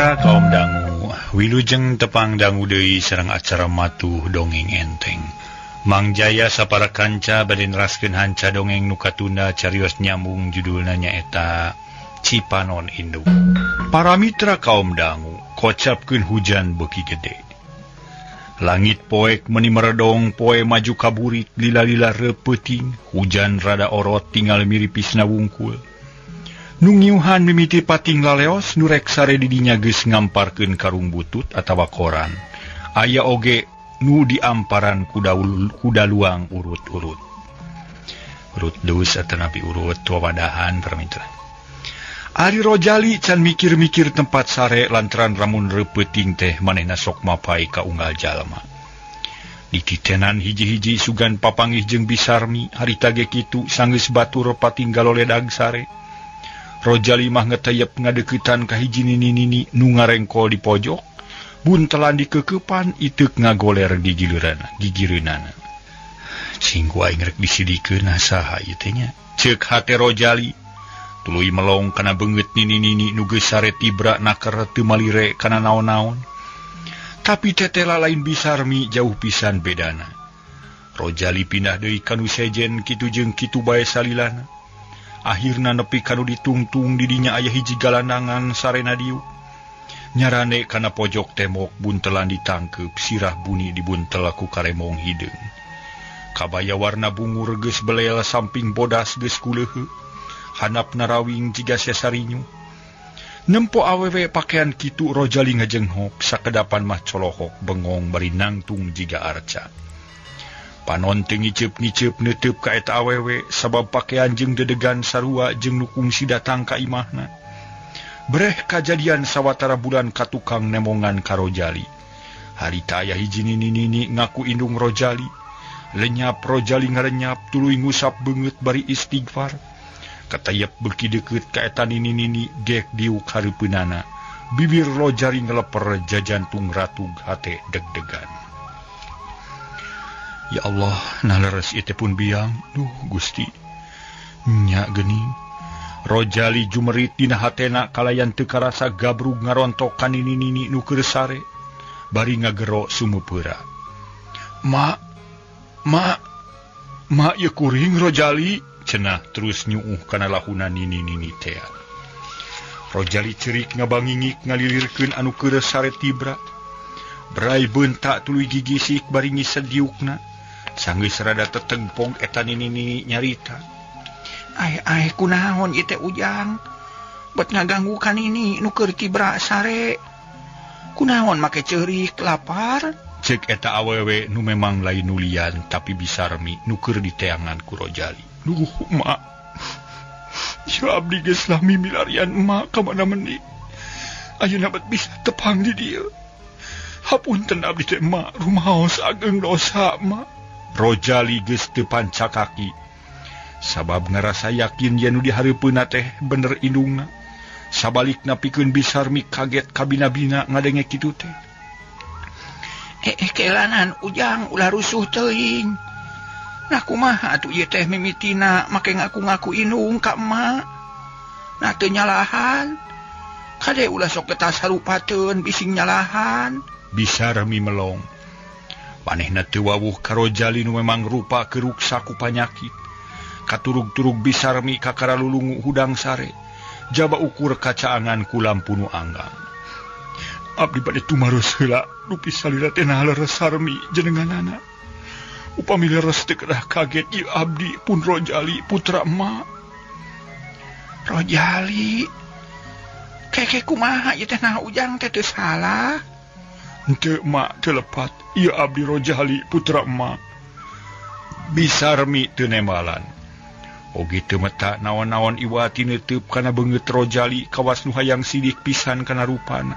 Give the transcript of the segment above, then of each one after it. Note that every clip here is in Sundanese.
Paramitra kaum dangu, wilujeng tepang dangu deui sareng acara matuh dongeng enteng. Mang Jaya sapara kanca bade neraskeun hanca dongeng nu katunda carios nyambung judulna nyaeta Cipanon Indung. Paramitra kaum dangu, kocapkeun hujan beuki gede. Langit poek meuni meredong, poe maju kaburit lila-lila repeuting, hujan rada orot tinggal miripisna wungkul. Nungiuhan mimiti pating laleos nurek sare didinya geus ngamparkeun karung butut atawa koran. Aya oge nu diamparan kuda luang urut-urut. Urut deus atanapi urut wawadahan paramitra. Ari Rojali can mikir-mikir tempat sare lantaran ramun repeuting teh manehna sok mapai ka unggal jalma. Dititenan hiji-hiji sugan papanggih jeung Bisarmi harita ge kitu sanggeus batur patinggal loledag sare. Rojali mah ngeteyep ngadeuketan ka hiji nini-nini nu ngarengkol di pojok, buntelan dikeukepan iteuk ngagoler gigireunana. Cing ku aing rek disidikeun saha ieu teh nya? Ceuk hate Rojali. Tuluy melong kana beungeut nini-nini nu geus sare tibra naker teu malire kana naon-naon. Tapi tetela lain Bisarmi jauh pisan bedana. Rojali pindah deui ka nu sejen kitu jeung kitu bae salilana. Akhirna nepi kanu ditungtung didinya aya hiji galanangan sarena diuk. Nyarane kana pojok tembok buntelan ditangkeup sirah buni dibuntel ku karemong hideung. Kabaya warna bungur geus belel samping bodas geus kuleuheu. Hanapna rawing jiga sesarinyu. Nempo awewe pakaian kitu Rojali ngajenghok sakedapan mah colohok bengong bari nangtung jiga arca. Panon teu ngiceup-ngiceup neuteub ka eta awewe sabab pakaian jeung dedegan sarua jeung nu kungsi datang ka imahna. Breh kajadian sawatara bulan ka tukang nemongan ka Rojali. Harita aya hiji nini-nini ngaku indung Rojali. Lenyap Rojali ngarenyap tuluy ngusap beungeut bari istighfar. Katayep beuki deukeut ka eta nini-nini gek diuk hareupeunana. Bibir Rojali ngeleper jajantung ratug hate deg-degan. Ya Allah, nah leres ieu teh pun biang. Duh Gusti. Nya geuning. Rojali jumerit dina hatena kalayan teu karasa gabrug ngarontok ka nini-nini nu keur sare. Bari ngagero sumupeura. Ma, ma, ma ieu kuring Rojali cenah terus nyuuh kana lahuna nini-nini tea. Rojali cerik ngabangingik ngalilirkeun anu keur sare tibra. Berai bentak tuluy gigisik bari ngised diukna. Sanggeus rada tetengpong eta nini-nini nyarita. Ai ai kunaon ieu teh Ujang? Bet ngaganggu ka nini nu keur tibra sare. Kunaon make ceurik lapar? Ceuk eta awewe nu memang lain nulian tapi Bisarmi nu keur diteangan ku Rojali. Duh, mak. Ya abdi geus lami milarian emak ka mana meuni. Ayeuna bet bisa tepang di dieu. Hapunten abdi teh emak, rumaos ageng dosa emak. Rojali geus teu pancakaki. Sabab ngarasa yakin yen nu dihareupeunna teh bener indungna. Sabalikna pikeun Bisarmi kaget kabina-bina ngadenge kitu teh. Kelanan Ujang ulah rusuh teuing. Nah kumaha atuh ieu teh mimitina make ngaku-ngaku indung ka emak. Nah teu nyalahan. Kade ulah sok getas harupateun bising nyalahan. Bisarmi melong. Manehna teu wawuh ka Rojali nu memang rupa keruksa ku panyakit. Katurug-turug Bisarmi kakara lulungu hudang sare. Jaba ukur kacaangan ku lampu nu anggang. Abdi bade tumaros heula dupi salira teh nah leres sarmi jenenganana. Upami leres teu kedah kaget ieu abdi pun Rojali putra emak. Rojali keke kumaha ieu teh nah Ujang teh teu salah. Henteu emak teu lepat ieu abdi Rojali putra emak. Bisarmi teu nembalan. Oge teu meta naon-naon iwati neuteub kana beungeut Rojali kawas nu hayang sidik pisan kana rupana.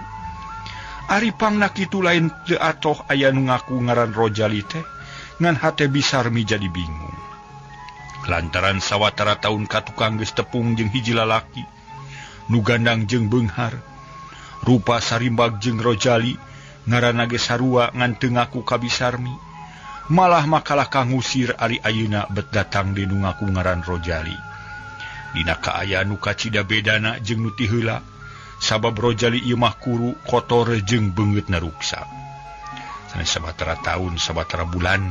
Ari pangna kitu lain teu atoh aya nu ngaku ngaran Rojali teh ngan hate Bisarmi jadi bingung. Lantaran sawatara taun ka tukang geus tepung jeung hiji lalaki nu gandang jeung beunghar. Rupa sarimbag jeung Rojali ngaranna ge sarua ngan teu ngaku ka Bisarmi. Malah makalah ka ngusir ari ayeuna bet datang deui nu ngaku ngaran Rojali. Dina kaayaan nu kacida bedana jeung nu ti heula. Sabab Rojali ieu mah kuru kotor jeung beungeutna ruksak. Sanes sabatara taun sabatara bulan.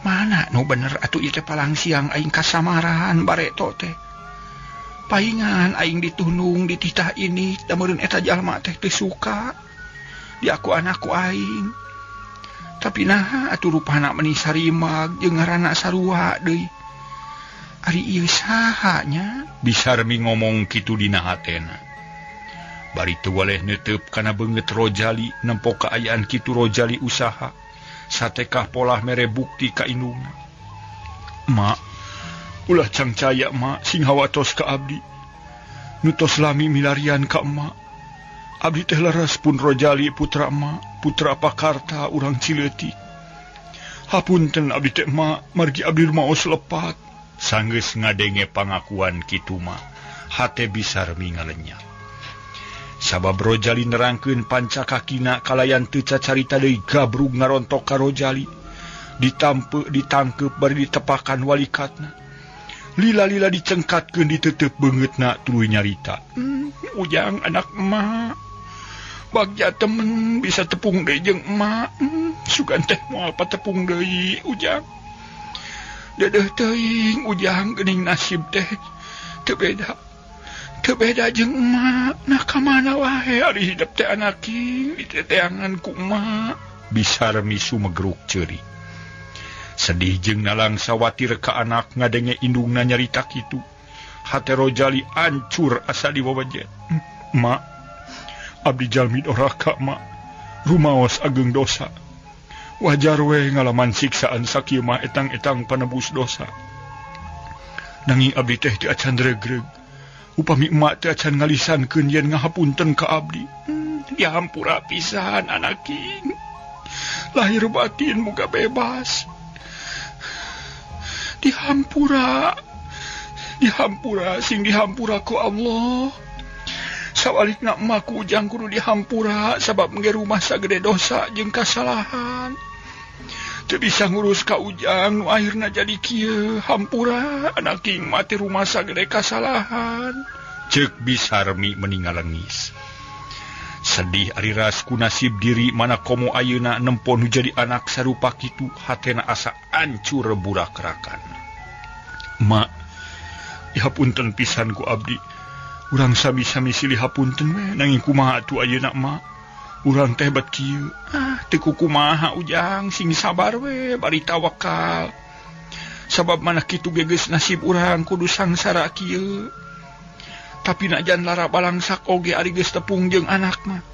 Mana nu bener atuh ieu teh palang siang aing kasamaran bareto teh. Paingan aing ditunung dititah ini da meureun eta jalma teh teu suka. Diaku anakku aing. Tapi naha atuh rupana meni sarimag jeung ngaranna sarua deui. Ari ieu saha nya? Bisarmi ngomong kitu dina hatena. Bari teu waleh neuteup kana beungeut Rojali nempo kaayaan kitu Rojali usaha satekah polah mere bukti ka indungna. Ma, ulah cangcaya ma sing hawatos ka abdi. Nu tos lami milarian ka emak. Abdi teh leres pun Rojali putra emak, putra Pakarta urang Cileutik. Hapunten abdi teh emak, margi abdi rumaos lepat. Sanggeus ngadenge pangakuan kitu mah, hate Bisarmi ngalenyap. Sabab Rojali nerangkeun panca kakina kalayan teu cacarita deui gabrug ngarontok ka Rojali. Ditampe ditangkeup bari ditepakan walikatna. Lila-lila dicengkatkeun diteuteup beungeutna tuluy nyarita. Ujang anak emak. Bagja temen bisa tepung deui jeung emak. Sugan teh moal patepung deui ujang. Dedeuh teuing ujang geuning nasib teh teu beda. Teu beda jeung emak. Nah ka mana wae ari hidep teh anak king diteteangan ku emak. Bisarmi sumegruk ceuri. Sedih jeung nalangsa watir ka anak ngadenge indungna nyarita kitu. Hate Rojali ancur asa diwawajet. Mak, abdi jalmi doraka mak. Rumaos ageng dosa. Wajar we ngalaman siksaan sakieu mah etang-etang panebus dosa. Nanging abdi teh teu acan regreg. Upami emak teu acan ngalisankeun yen ngahapunten ka abdi. Dihampura pisan anak king. Lahir batin muga bebas. Dihampura, dihampura, sing dihampura ku Allah. Sawalikna emak ku ujang kudu dihampura sabab nge rumah sagede dosa jeung kasalahan. Teu bisa ngurus ka ujang nu akhirna jadi kieu. Hampura anak king mati rumah sagede kasalahan. Ceuk Bisarmi meni ngalengis. Sedih ari ras ku nasib diri mana komo ayeuna nempo nu jadi anak sarupa kitu hatena asa ancur burakrakan. Mak, dihapunten pisan ku abdi. Urang sami-sami silih hapunten we nanging kumaha atuh ayeuna mak. Urang teh bet kieu. Ah, teu kumaha ujang sing sabar we bari tawakal. Sabab mana kitu ge geus nasib urang kudu sangsara kieu. Tapi najan lara balangsak oge ari geus tepung jeung anak mah.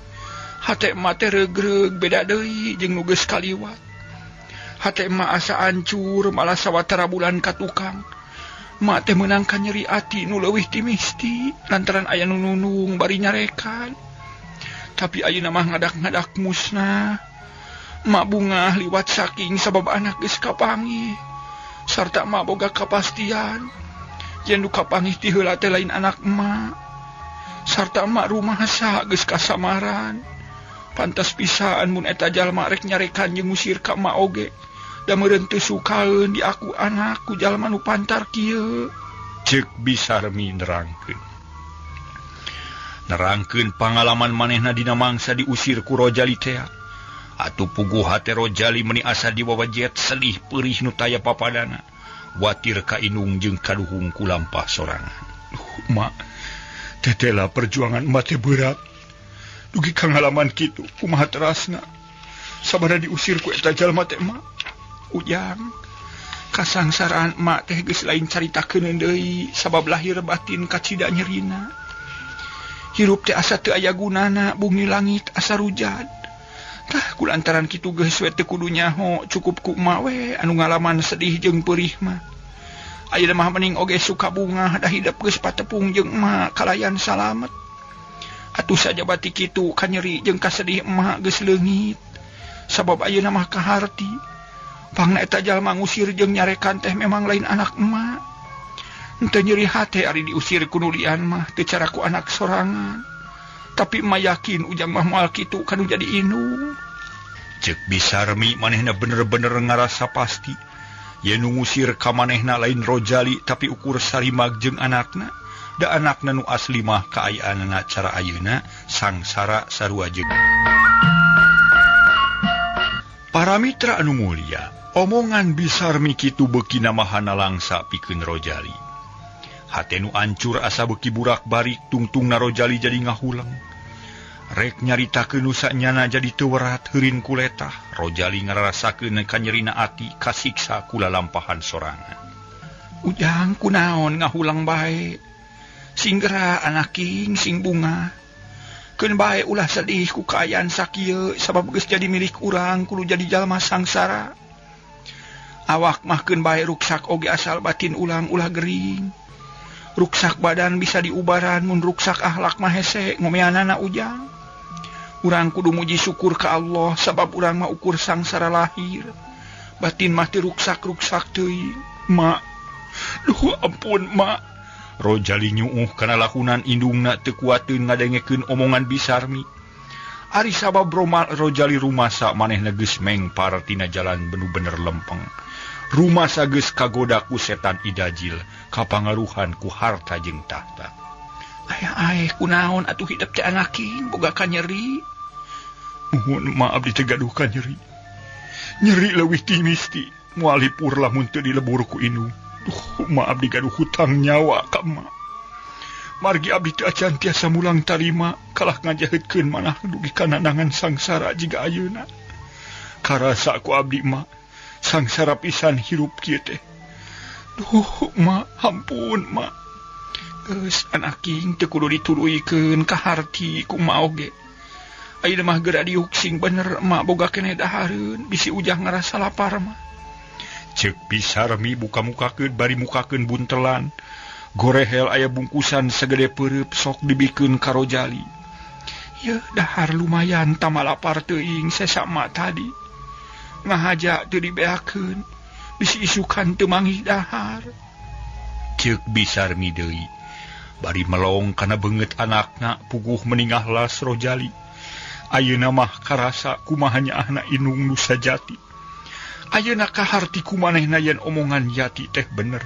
Hate emak teh regreg beda deui jeung nu geus kaliwat. Hate emak asa ancur malah sawatara bulan ka tukang. Mak teh meunang ka nyeri ati nu leuwih ti misti lantaran aya nu nunung bari nyarekan. Tapi ayeuna mah ngadak-ngadak musnah. Mak bungah liwat saking sabab anak geus kapanggih. Sarta mak boga kapastian yen nu kapanggih ti heula teh lain anak emak. Sarta emak rumasa geus kasamaran. Pantas pisan mun eta jalma rek nyarekan jeung ngusir ka emak oge. Da meureun teu sukaeun diaku anak ku jalma nu pantar kieu. Ceuk Bisarmi nerangkeun. Nerangkeun pangalaman manehna dina mangsa diusir ku Rojali tea. Atuh puguh hate Rojali meni asa diwawajet sedih peurih nu taya papadana. Watir ka indung jeung kaduhung ku lampah sorangan. Mak, tetela perjuangan emak teh berat. Dugi ka ngalaman kitu kumaha terasna. Sabada diusir ku eta jalma teh emak. Ujang, kasangsaraan emak teh geus lain caritakeun deui sabab lahir batin kacida nyerina. Hirup teh asa teu aya gunana, bumi langit asa rujad. Tah kulantaran kitu geus we teu kudu nyaho, cukup ku emak we anu ngalaman sedih jeung peurih mah. Ayeuna mah mending oge suka bungah da hidep geus patepung jeung emak kalayan salamet. Atuh sajabati kitu kanyeri jeung kasedih emak geus leungit. Sabab ayeuna mah kaharti. Pangna eta jalma ngusir jeung nyarekan teh memang lain anak emak. Henteu nyeri hate ari diusir ku nu lian mah teu cara ku anak sorangan. Tapi emak yakin ujang mah moal kitu kanu jadi indung. Ceuk Bisarmi manehna bener-bener ngarasa pasti yen nu ngusir ka manehna lain Rojali tapi ukur sarimag jeung anakna. Da anakna nu asli mah kaayaanana cara ayeuna sangsara sarua jeung. Para mitra anu mulia, omongan Bisarmi kitu beuki namahana langsa pikeun Rojali. Hate nu ancur asa beuki burak-barik tungtungna Rojali jadi ngahuleng. Rek nyaritakeun nu sanyana jadi teu werat heurin kuletah. Rojali ngararasakeun kanyerina ati kasiksa ku lalampahan sorangan. Ujang kunaon ngahulang bae. Sing gera anaking sing bunga. Keun bae ulah sedih ku kaayaan sakieu sabab geus jadi milik urang kudu jadi jalma sangsara. Awak mah keun bae ruksak oge asal batin ulang ulah gering. Ruksak badan bisa diubaran mun ruksak akhlak mah hese ngomeanana Ujang. Urang kudu muji syukur ka Allah sabab urang mah ukur sangsara lahir. Batin mah teu ruksak-ruksak teuing. Ma, duh ampun ma. Rojali nyuuh kana lakunan indungna teu kuateun ngadengekeun omongan Bisarmi. Ari sabab Rojali rumasa manehna geus mengpar tina jalan benu bener lempeng. Rumasa geus kagoda ku setan idajil, kapangaruhan ku harta jeung tahta. Aya aeh kunaon atuh hidep teh anaking boga kanyeri. Muhun ma abdi teh gaduh kanyeri. Nyeri leuwih ti misti, moal lipur lamun teu dilebur ku indung. Duh, ma abdi gaduh hutang nyawa ka ma. Margi abdi teu acan tiasa mulang tarima kalah ngajaheutkeun manah dugi kana nangan sangsara jiga ayeuna. Karasa ku abdi ma sangsara pisan hirup kieu teh. Duh, ma, ampun ma. Geus anaking teu kudu dituluykeun ka harti ku ma oge. Ayeuna mah geura diuk sing bener ma boga keneh dahareun bisi Ujang ngarasa lapar mah. Ceuk Bisarmi buka-mukakeun bari mukakeun buntelan. Gorehel aya bungkusan sagede peureub sok dibikeun ka Rojali. Yeuh dahar lumayan tama lapar teuing sesa ma tadi. Ngahaja teu dibeakeun bisi isukan teu manggih dahar. Ceuk Bisarmi deui bari melong kana beungeut anakna puguh meningah las Rojali. Ayeuna mah karasa kumaha nyaahna indung nu sajati. Ayeuna kaharti ku manehna yen omongan Yati teh bener.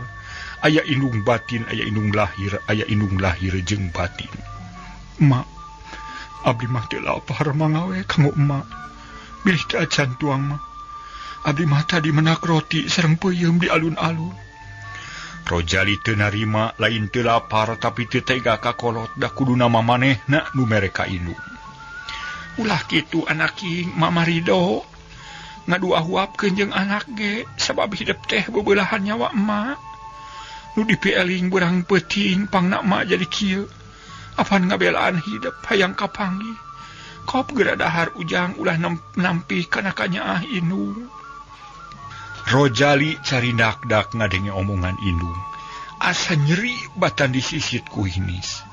Aya indung batin, aya indung lahir, aya indung lahir jeung batin. Ma, abdi mah teu lapar mangawe kanggo emak. Bilih teu acan tuang mah. Abdi mah tadi menak roti sareng peuyeum di alun-alun. Rojali teu narima lain teu lapar tapi teu tega ka kolot da kuduna mah manehna nu mere ka indung. Ulah kitu anaking mama ridho. Ngadua huapkeun jeung anak ge sabab hidep teh bebelahan nyawa emak. Nu dipieling beurang peuting pangna emak jadi kieu. Apan ngabelaan hidep hayang kapanggih. Kop geura dahar Ujang ulah nampi kana kanyaah indung. Rojali carindak-dak ngadenge omongan indung. Asa nyeri batan disisit ku hinis.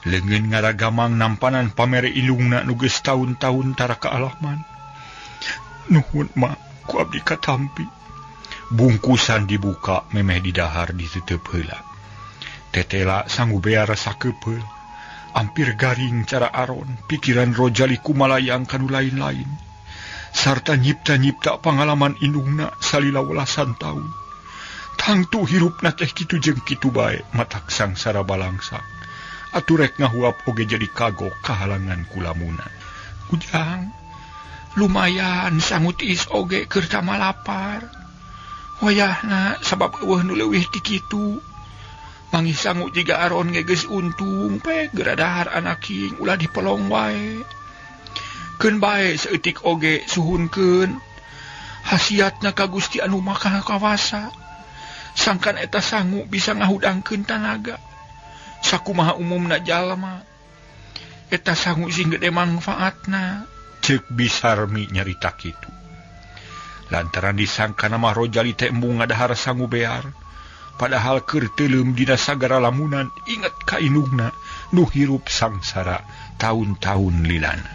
Leungeun ngaragamang nampanan pamere indungna nu geus taun-taun tara kaalaman. Nuhun ma, ku abdi katampi. Bungkusan dibuka memeh didahar dituteup heula. Tetela sanggu bear sakepeul. Ampir garing cara aron, pikiran Rojali kumalayang kanu lain-lain. Sarta nyipta-nyipta pangalaman indungna salila welasan taun. Tangtu hirupna teh kitu jeung kitu bae matak sangsara balangsa. Atuh rek ngahuap oge jadi kagok kahalangan kulamunan. Ujang, lumayan sangut is oge keur tama lapar. Wayahna sabab eueuh nu leuwih ti kitu. Manggih sangu jiga aron ge geus untung pe geura dahar anaking ulah dipelong wae. Keun bae saeutik oge suhunkeun. Hasiatna ka Gusti anu Maha Kawasa. Sangkan eta sangu bisa ngahudangkeun tanaga. Sakumaha umumna jalma. Eta sangu sing gede mangfaatna. Ceuk Bisarmi nyarita kitu. Lantaran disangkana mah Rojali teh embung ngadahar sangu bear. Padahal keur teuleum dina sagara lamunan inget ka indungna nu hirup sangsara taun-taun lilana.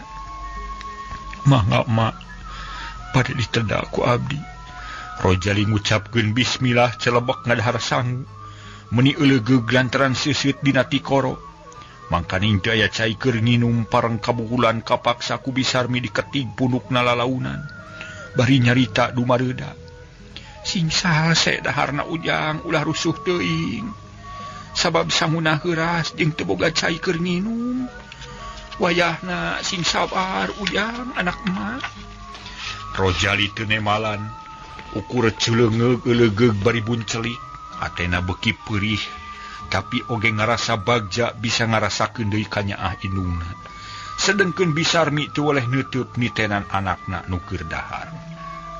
Mangga ma bade diteda ku abdi. Rojali ngucapkeun bismillah celebek ngadahar sangu. Meuni eulegeug lantaran seuseut dina tikoro. Mangkaning teu aya cai keur nginum pareng kabuhulan kapaksa ku Bisarmi diketig punukna lalaunan. Bari nyarita dumareuda. Sing salse daharna Ujang ulah rusuh teuing. Sabab sanguna heuras jeung teu boga cai keur nginum. Wayahna sing sabar Ujang anak emak. Rojali teu nemalan ukur ceuleungeug eulegeug bari buncelik. Atena beuki peurih tapi oge ngarasa bagja bisa ngarasakeun deui kanyaah indungna. Sedengkeun Bisarmi teu weleh neuteub nitenan anakna nu keur dahar.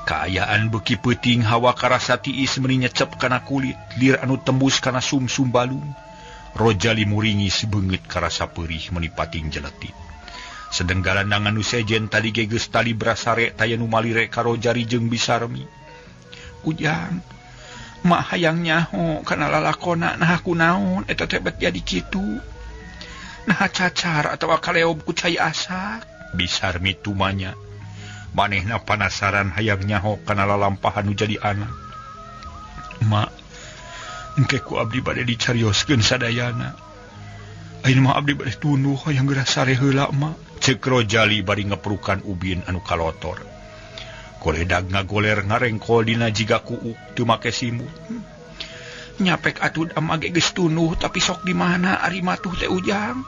Kaayaan beuki peuting hawa karasa tiis meuni nyecep kana kulit, lir anu tembus kana sumsum balung. Rojali muringis beungeut karasa peurih meuni pating jeletit. Sedeng galandangan nu sejen tadi ge geus tali brasare taya nu malire ka Rojali jeung Bisarmi. Ujang, mak hayang nyaho kana lalakona nah ku naon eta teh bet jadi kitu. Nah cacar atawa kaleob ku cai asak. Bisarmi tumanya. Manehna panasaran hayang nyaho kana lalampahan nu jadi anak. Mak, engke ku abdi bade dicarioskeun sadayana. Ayeuna mah abdi bade tunduh hayang geura sare heula mak. Ceuk Rojali bari ngeprukan ubin anu kalotor. Koledag ngagoler ngarengkol dina jiga kuuk teu make simut. Nyapek atuh ama ge geus tunduh tapi sok di mana ari matuh teh Ujang.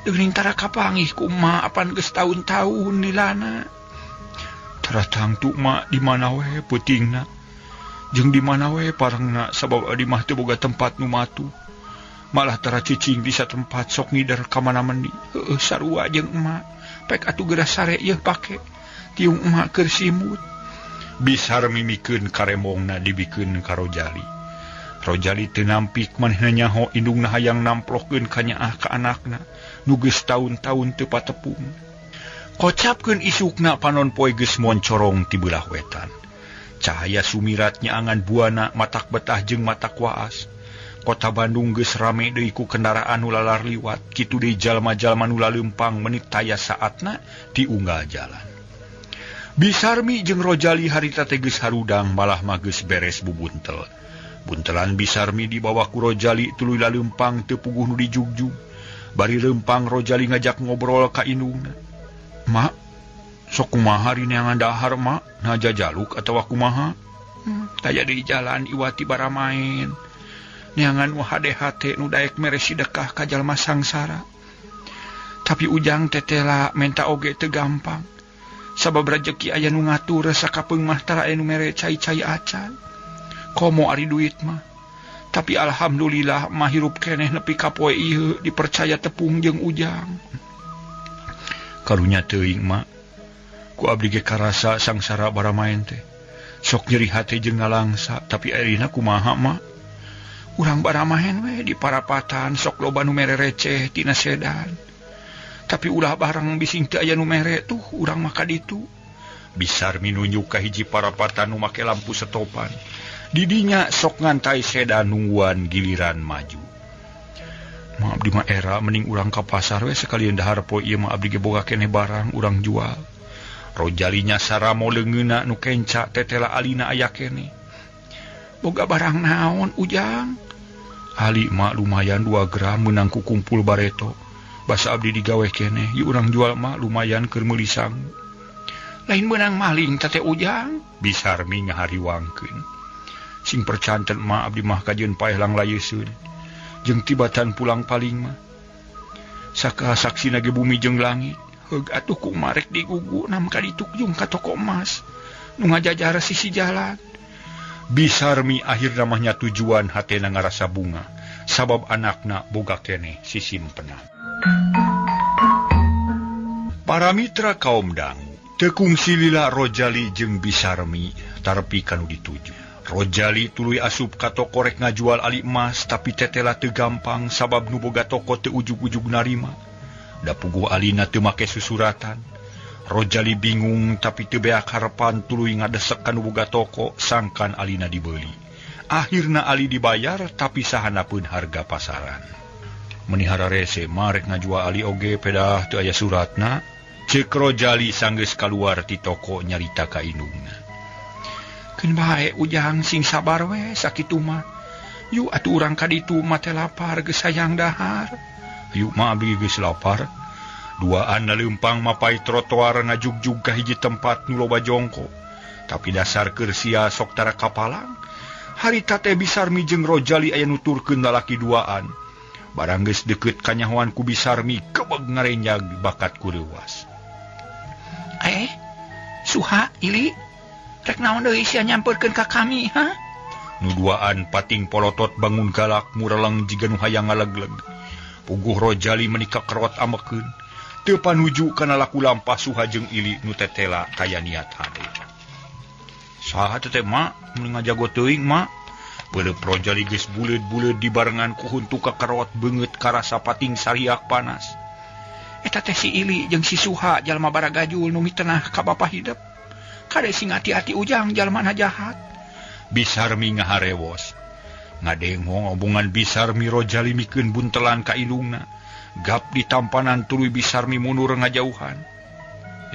Deuning tara kapangih ku emak apan geus taun-taun nilana. Tara tangtu mak di mana we peutingna. Jeung di mana we parengna sabab abdi mah teu boga tempat nu matuh. Malah tara cicing di satempat sok ngider ka mana meuni. Heueuh sarua jeung emak. Pek atuh geura sare yeuh pake. Tiung emak keur simut. Bisarmi mikeun karemongna dibikeun ka Rojali. Rojali teu nampik manehna nyaho indungna hayang namplohkeun kanyaah ka anakna nu geus taun-taun teu patepung. Kocapkeun isukna panon poe geus moncorong ti beulah wetan. Cahaya sumirat nyaangan buana matak betah jeung matak waas. Kota Bandung geus rame deui ku kendaraan nu lalar liwat, kitu deui jalma-jalma nu laleumpang meuni taya saatna diunggal jalan. Bisarmi jeung Rojali harita teh geus harudang malah mah geus beres bubuntel. Buntelan Bisarmi dibawa ku Rojali tuluy laleumpang teu puguh nu dijugjug. Bari leumpang Rojali ngajak ngobrol ka indungna. Mak, sok kumaha rineangan dahar mak, nah jajaluk atawa kumaha? Taya di jalan iwati baramaen. Neangan nu hade-hate nu daek mere sidekah ka jalma sangsara. Tapi Ujang tetela menta oge teu gampang. Sabab rejeki aya nu ngatur sakapeung mah tara aya nu mere cai-cai acan. Komo ari duit mah. Tapi alhamdulillah mah hirup keneh nepi ka poe ieu dipercaya tepung jeung Ujang. Karunya teuing mak, ku abdi ge karasa sangsara baramaen teh. Sok nyeri hate jeung ngalangsa, tapi ayeuna kumaha mak? Urang baramaen we di parapatan sok loba nu mere receh tina sedan. Tapi ulah barang bising teu aya nu mere tuh urang mah ka ditu. Bisarmi nunjuk ka hiji parapatan nu make lampu setopan. Didinya sok ngantai sedan nungguan giliran maju. Ma abdi mah era mending urang ka pasar we sekalian dahar poe ieu mah abdi ge boga keneh barang urang jual. Rojalinya saramo leungeunna nu kenca tetela alina aya keneh. Boga barang naon Ujang? Ali mah lumayan 2 gram meunang ku kumpul bareto. Basa abdi digawe keneh, ieu urang jual mah lumayan keur meuli sangu. Lain meunang maling teh Ujang. Bisarmi ngahariwangkeun. Sing percanten mah abdi mah kajeun paeh langlayeuseun. Jeung tibatan pulang paling mah. Saka saksina ge bumi jeung langit. Heug atuh kumaha rek digugu nam ka ditu jeung ka toko emas nu ngajajar sisi jalan. Bisarmi akhirna mah nya tujuan hatena ngarasa bunga sabab anakna boga keneh sisimpenan. Para mitra kaum dangu, teu kungsi lila Rojali jeung Bisarmi tarpi kanu dituju. Rojali tuluy asup ka toko rek ngajual ali emas tapi tetela teu gampang sabab nu boga toko teu ujug-ujug narima. Da puguh alina teu make susuratan. Rojali bingung tapi teu beak harepan tuluy ngadesek ka nu boga toko sangkan alina dibeuli. Akhirna ali dibayar tapi sahanapeun harga pasaran. Menihara rese marek ngajual ali oge pedah teu aya suratna. Ceuk Rojali sanggeus kaluar ti toko nyarita ka indungna. Keun bae Ujang sing sabar we sakitu mah. Yu atuh urang ka ditu mah teh lapar geus hayang dahar. Yuk mah abdi geus lapar. Duaan leumpang mapai trotoar ngajugjug ka hiji tempat nu loba jongko. Tapi dasar keur sia sok tara kapalang. Harita teh Bisarmi jeung Rojali aya nuturkeun lalaki duaan. Barang geus deukeut kanyahoan ku Bisarmi kebeg ngarenjag bakat ku reuwas. Suha Ili rek naon deui sia nyamperkeun ka kami ha? Nu duaan pating polotot bangun galak mureleng jiga nu hayang ngalegleg. Puguh Rojali menika kerot amekeun. Teu panuju kana laku lampah Suha jeung Ili nu tetela kaya niat hade. Saha teh mak mun ngajago teuing mak. Beureum Rojali geus buleud-buleud dibarengan ku huntu kakerot beungeut karasa pating sariak panas. Eta teh si Ili jeung si Suha jalma baragajul nu mitenah ka bapa hidep. Kade sing hati-hati ujang jalmana jahat. Bisarmi ngaharewos. Ngadengo ngobongan Bisarmi Rojali mikeun buntelan ka indungna. Gap di tampanan tuluy Bisarmi mundur ngajauhan.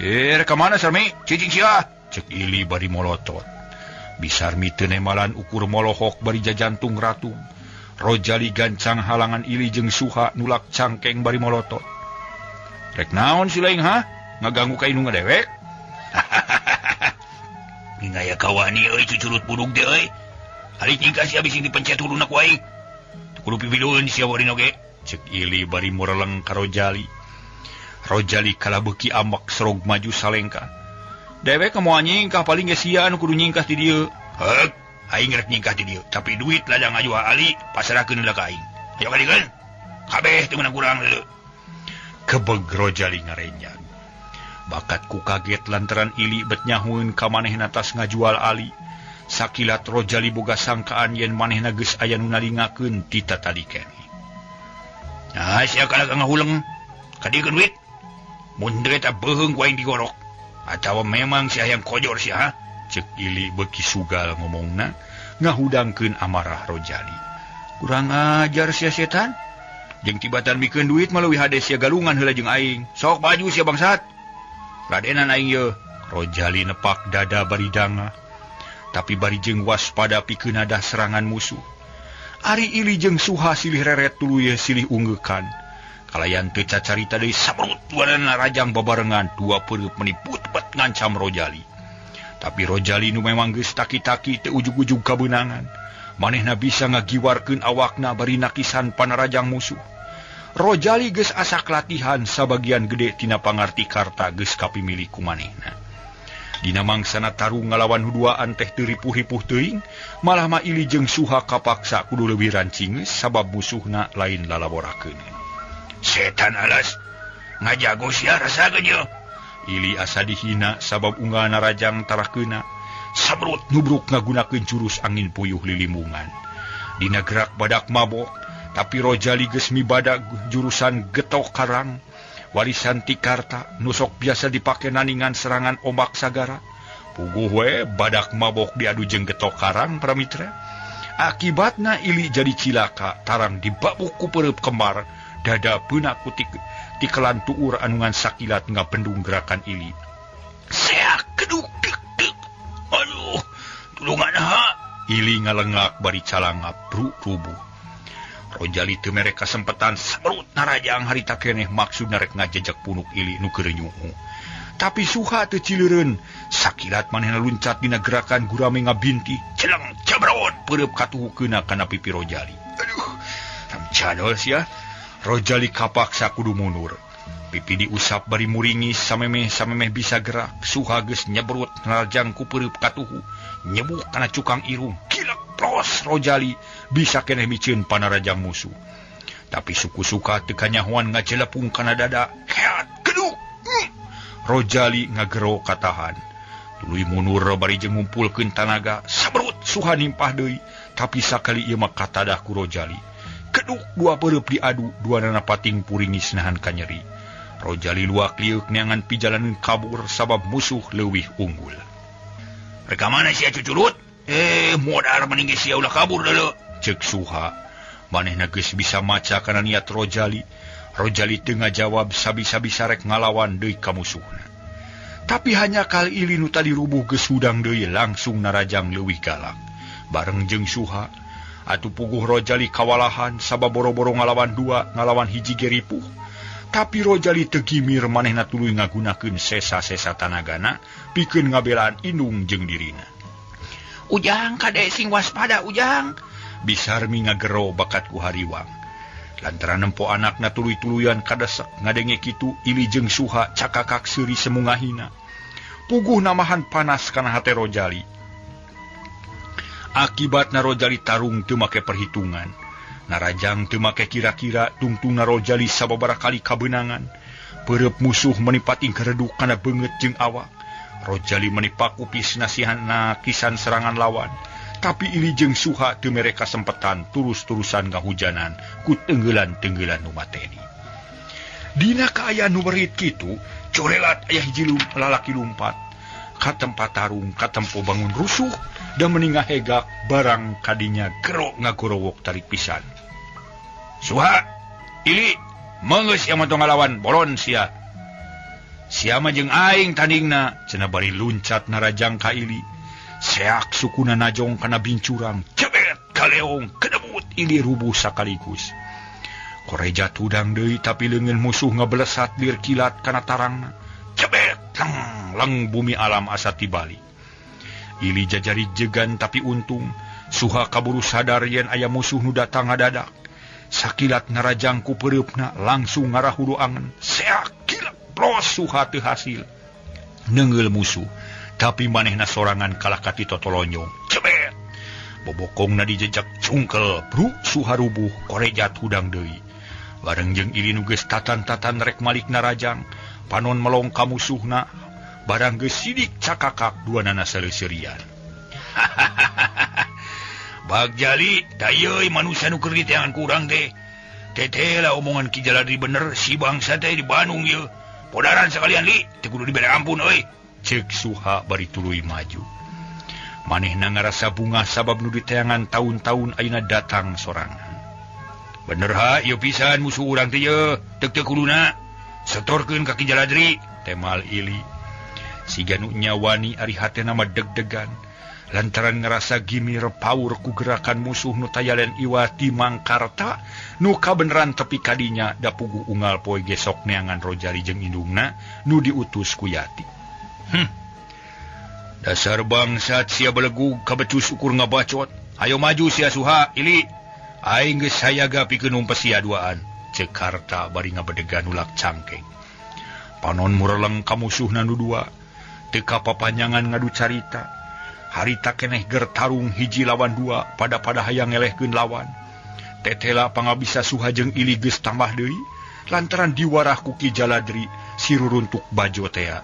Rek ka mana Sarmi? Cicing sia. Cek Ili bari molotot. Bisarmi teu nemalan ukur molohok bari jajantung ratung. Rojali gancang halangan Ili jeung Suha nulak cangkeng bari molotot. Rek naon si laing ha? Ngaganggu ka indungna dewek? Ngaya kawani euy cucurut budug teh euy. Hari nyingkah sia bisi dipencet huluna ku aing. Teu kudu pipidueun sia warin oge. Cek Ili bari mureleng ka Rojali. Rojali kalah beuki ambek serog maju salengka. Dewek moal nyingkah paling ge sia nu kudu nyingkah ti dieu. Heuk, aing rek nyingkah ti dieu, tapi duit ladang ngajual Ali pasrahkeun heula ka aing. Ayo kadikeun. Kabeh teu meunang kurang deuleu. Kebeg Rojali ngarenjang. Bakat ku kaget lantaran Ili bet nyahueun ka manehna tas ngajual Ali. Sakilat Rojali boga sangkaan yen manehna geus aya nu nalingakeun ti tatadi keneh. Nah, sia kalah ngahuleng. Kadikeun duit. Mun teu eta beuheung ku aing digorok. Atawa memang sia hayang kojor sia ha? Cek Ili beuki sugal ngomongna ngahudangkeun amarah Rojali. Kurang ajar sia setan. Jeung tibatan mikeun duit mah leuwih hade sia galungan heula jeung aing. Sok baju sia bangsat. Radenan aing yeuh. Rojali nepak dada bari dangah. Tapi bari jeung waspada pikeun adah serangan musuh. Ari Ili jeung Suha silih reret tuluy silih unggeukan. Kalayan teu cacarita deui sabrut duanana rajang babarengan dua peureub meni putpet ngancam Rojali. Tapi Rojali nu memang geus taki-taki teu ujug-ujug kabeunangan. Manehna bisa ngagiwarkeun awakna bari nakisan panarajang musuh. Rojali geus asak latihan sabagian gede tina pangarti karta geus kapimilik ku manehna. Dina mangsana tarung ngalawan huduaan teh teu ripuh-ripuh teuing, malah ma Ili jeung Suha kapaksa kudu leuwih rancingeus sabab musuhna lain lalaborakeun. Setan alas, ngajago sia rasakeun yeuh. Ili asa dihina sabab unggalna rajang tarakeuna. Sabrut nubruk ngagunakeun jurus angin puyuh lilimbungan. Dina gerak badak mabok, tapi Rojali geus mibadak jurusan getok karang. Warisan ti karta nu sok biasa dipake naningan serangan ombak sagara. Puguh we badak mabok diadu jeung getok karang para mitra. Akibatna Ili jadi cilaka, tarang dibabuk ku peureub kembar, dada beuna ku tikelan tuur anu ngan sakilat ngabendung gerakan Ili. Seak keduk dek dek. Aduh, tulungan ha. Ili ngalengak bari calangap bruk rubuh. Rojali teu mere kasempetan sabrut narajang harita keneh maksudna rek ngajejek punuk Ili nu keur nyuhu. Tapi Suha teu cileureun, sakilat manehna luncat dina gerakan gurame ngabinti, celeng cebrot peureub katuhukeuna kana pipi Rojali. Aduh, ramcadol sia. Rojali kapaksa kudu mundur. Pipi diusap bari muringis samemeh bisa gerak. Suha geus nyebrut narajang ku peureub katuhu, nyebuk kana cukang irung. Kilek pros Rojali bisa keneh miceun panarajang musuh. Tapi suku-suka teu kanyahoan ngajelepung kana dada. Heat keduk. Rojali ngagero katahan. Tuluy mundur bari jeung ngumpulkeun tanaga. Sabrut Suha nimpah deui, tapi sakali ieu mah katadah ku Rojali. Keduk dua peureub diadu, duanana pating puringis nahan kanyeri. Rojali luak liuk neangan pijalaneun kabur sabab musuh leuwih unggul. Rek ka mana sia cucurut? Modar mending geus sia ulah kabur deuleu. Cek Suha. Manehna geus bisa maca kana niat Rojali. Rojali teu ngajawab sabi-sabi sarek ngalawan deui ka musuhna. Tapi hanya kali Ili nu tadi rubuh geus hudang deui langsung narajang leuwih galak. Bareng jeung Suha, atuh puguh Rojali kawalahan sabab boro-boro ngalawan dua, ngalawan hiji ge ripuh. Tapi Rojali teu gimir manehna tuluy ngagunakeun sesa-sesa tanagana pikeun ngabelaan indung jeung dirina. Ujang kade sing waspada Ujang. Bisarmi ngagero bakat ku hariwang. Lantaran nempo anakna tuluy-tuluyan kadesek ngadenge kitu Ili jeung Suha cakakak seuri semungahina. Puguh namahan panas kana hate Rojali. Akibatna Rojali tarung teu make perhitungan. Narajang teu make kira-kira tungtungna Rojali sababaraha kali kabeunangan. Peureub musuh menipating kereduk kana beungeut jeung awak. Rojali menipak upis nasihanna kisan serangan lawan. Tapi Ili jeung Suha teu mere kasempetan terus-terusan ngahujanan ku tenggelan-tenggelan nu mateni. Dina kaayaan nu berit kitu, corelat aya hiji lalaki lumpat ka tempat tarung katempo bangun rusuh dan meningah hegak barang kadinya gerok ngagorowok tarik pisan. Suha, Ili, meunggeus sia mah tong ngalawan bolon sia. Sia mah jeung aing tandingna, cenah bari luncat narajang ka Ili. Seak sukuna najong kana bincurang, cebet kaleong kedebut Ili rubuh sakaligus. Koreja tudang deui tapi leungeun musuh ngabelesat lir kilat kana tarangna. Cebet leng leng bumi alam asa tibali. Ili jajari jegan tapi untung Suha kaburu sadar yen aya musuh nu datang ngadadak. Sakilat narajang ku peureupna langsung ngarah hulu angen. Seak kilat plos Suha teu hasil. Neungeul musuh tapi manehna sorangan kalah ka ti totolonyong. Cebet bobokongna dijejak cungkel bru Suha rubuh koreja tudang deui. Bareng jeung Ili nu geus tatan-tatan rek malik narajang, panon melong ka musuhna. Barang geus sidik cakakak duanana saleuserian. Bagjali, tayeuy manusia nu keur diteangan ku urang teh. Teteh lah omongan Ki Jaladri bener, si bangsa teh di Bandung ieu. Podaran sakalian li, teu kudu dibere ampun euy. Ceuk Suha bari tuluy maju. Manehna ngarasa bungah sabab nu diteangan taun-taun ayeuna datang sorangan. Bener ha, ieu pisan musuh urang teh ieu, teuk-teuk kuduna. Setorkeun ka Ki Jaladri, temal Ili. Siga nu nyawani ari hatena mah deg-degan lantaran ngerasa gimir paur ku gerakan musuh nu tayalen iwati Mangkarta nu kabeneran tepi kadinya da puguh unggal poe gesok neangan Rojali jeung indungna nu diutus ku Yati. Dasar bangsat sia belegug kabecus ukur ngabacot. Ayo maju sia Suha, Ili. Aing geus hayaga pikeun numpes sia duaan. Ceuk Karta bari ngabedegan ulak cangkeng. Panon mureleng ka musuhna nu dua. Teu papanjangan ngadu carita. Harita keneh ger tarung hiji lawan dua pada-pada hayang ngelehkeun lawan. Tetela pangabisa Suha jeung Ili geus tambah deui lantaran diwarah ku Ki Jaladri si ruruntuk bajo tea.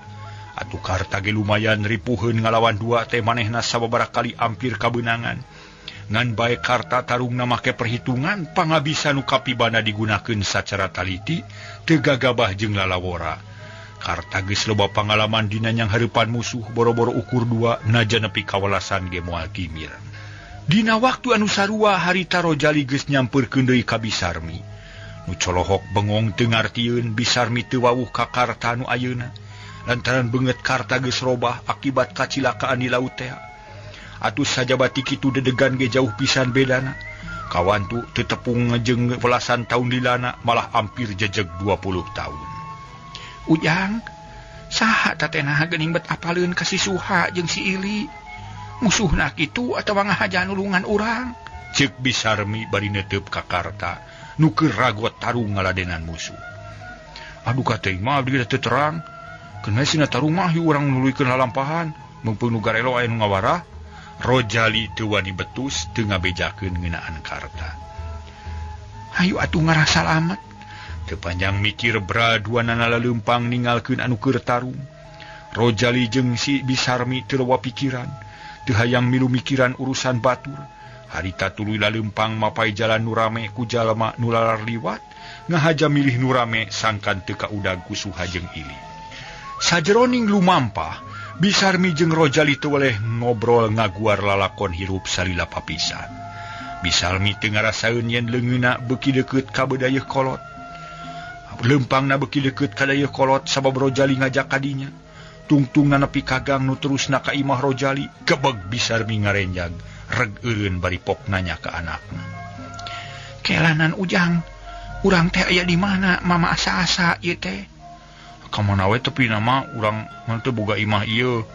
Atuh Karta ge lumayan ripuheun ngalawan dua teh manehna sababaraha kali ampir kabeunangan. Ngan bae Karta tarungna make perhitungan pangabisa nu kapibana digunakeun sacara taliti teu gagabah jeung lalawora. Karta geus loba pangalaman dina nyanghareupan musuh boro-boro ukur dua naja nepi kawelasan ge moal kimir. Dina waktu anu sarua harita Rojali geus nyampeurkeun deui ka Bisarmi. Nu colohok bengong teu ngartieun Bisarmi teu wawuh ka Karta nu ayeuna. Lantaran beungeut Karta geus robah akibat kacilakaan di laut teh. Atuh sajabati kitu dedegan ge jauh pisan bedana. Kawantu teu tepung jeung belasan taun lilana malah ampir jejeg 20 tahun. Ujang, saha tatena geuning bet apaleun ka si Suha jeung si Ili. Musuhna kitu atawa ngahaja nulungan urang. Ceuk Bisarmi bari neuteup ka Karta nu keur ragot tarung ngaladenan musuh. Aduh ka teuing mah abdi teu terang. Keun sina tarung mah urang nuluykeun lalampahan, mumpung nu garelo aya nu ngawarah. Rojali teu wani betus teu ngabejakeun ngeunaan Karta. Hayu atuh ngarasa salamet. Teu panjang mikir bra duanana laleumpang ninggalkeun anu keur tarung. Rojali jeung si Bisarmi teu loba pikiran, teu hayang milu mikiran urusan batur. Harita tuluy laleumpang mapai jalan nu rame ku jalma nu lalar liwat, ngahaja milih nu rame sangkan teu kaudag ku Suha jeung Ili. Sajeroning lumampah, Bisarmi jeung Rojali teu weleh ngobrol ngaguar lalakon hirup salila papisah. Bisarmi teu ngarasaeun yen leungeunna beuki deukeut ka bedayeuh kolot. Lempangna beuki deukeut ka dayeuh kolot sabab Rojali ngajak kadinya. Tungtungna nepi ka gang nu terusna ka imah Rojali, gebeg Bisarmi ngarenjag, reg eureun bari pok nanya ka anakna. Kelanan Ujang, urang teh aya di mana mama asa-asa ieu teh? Ka mana we tepi nama urang mah teu boga imah ieu.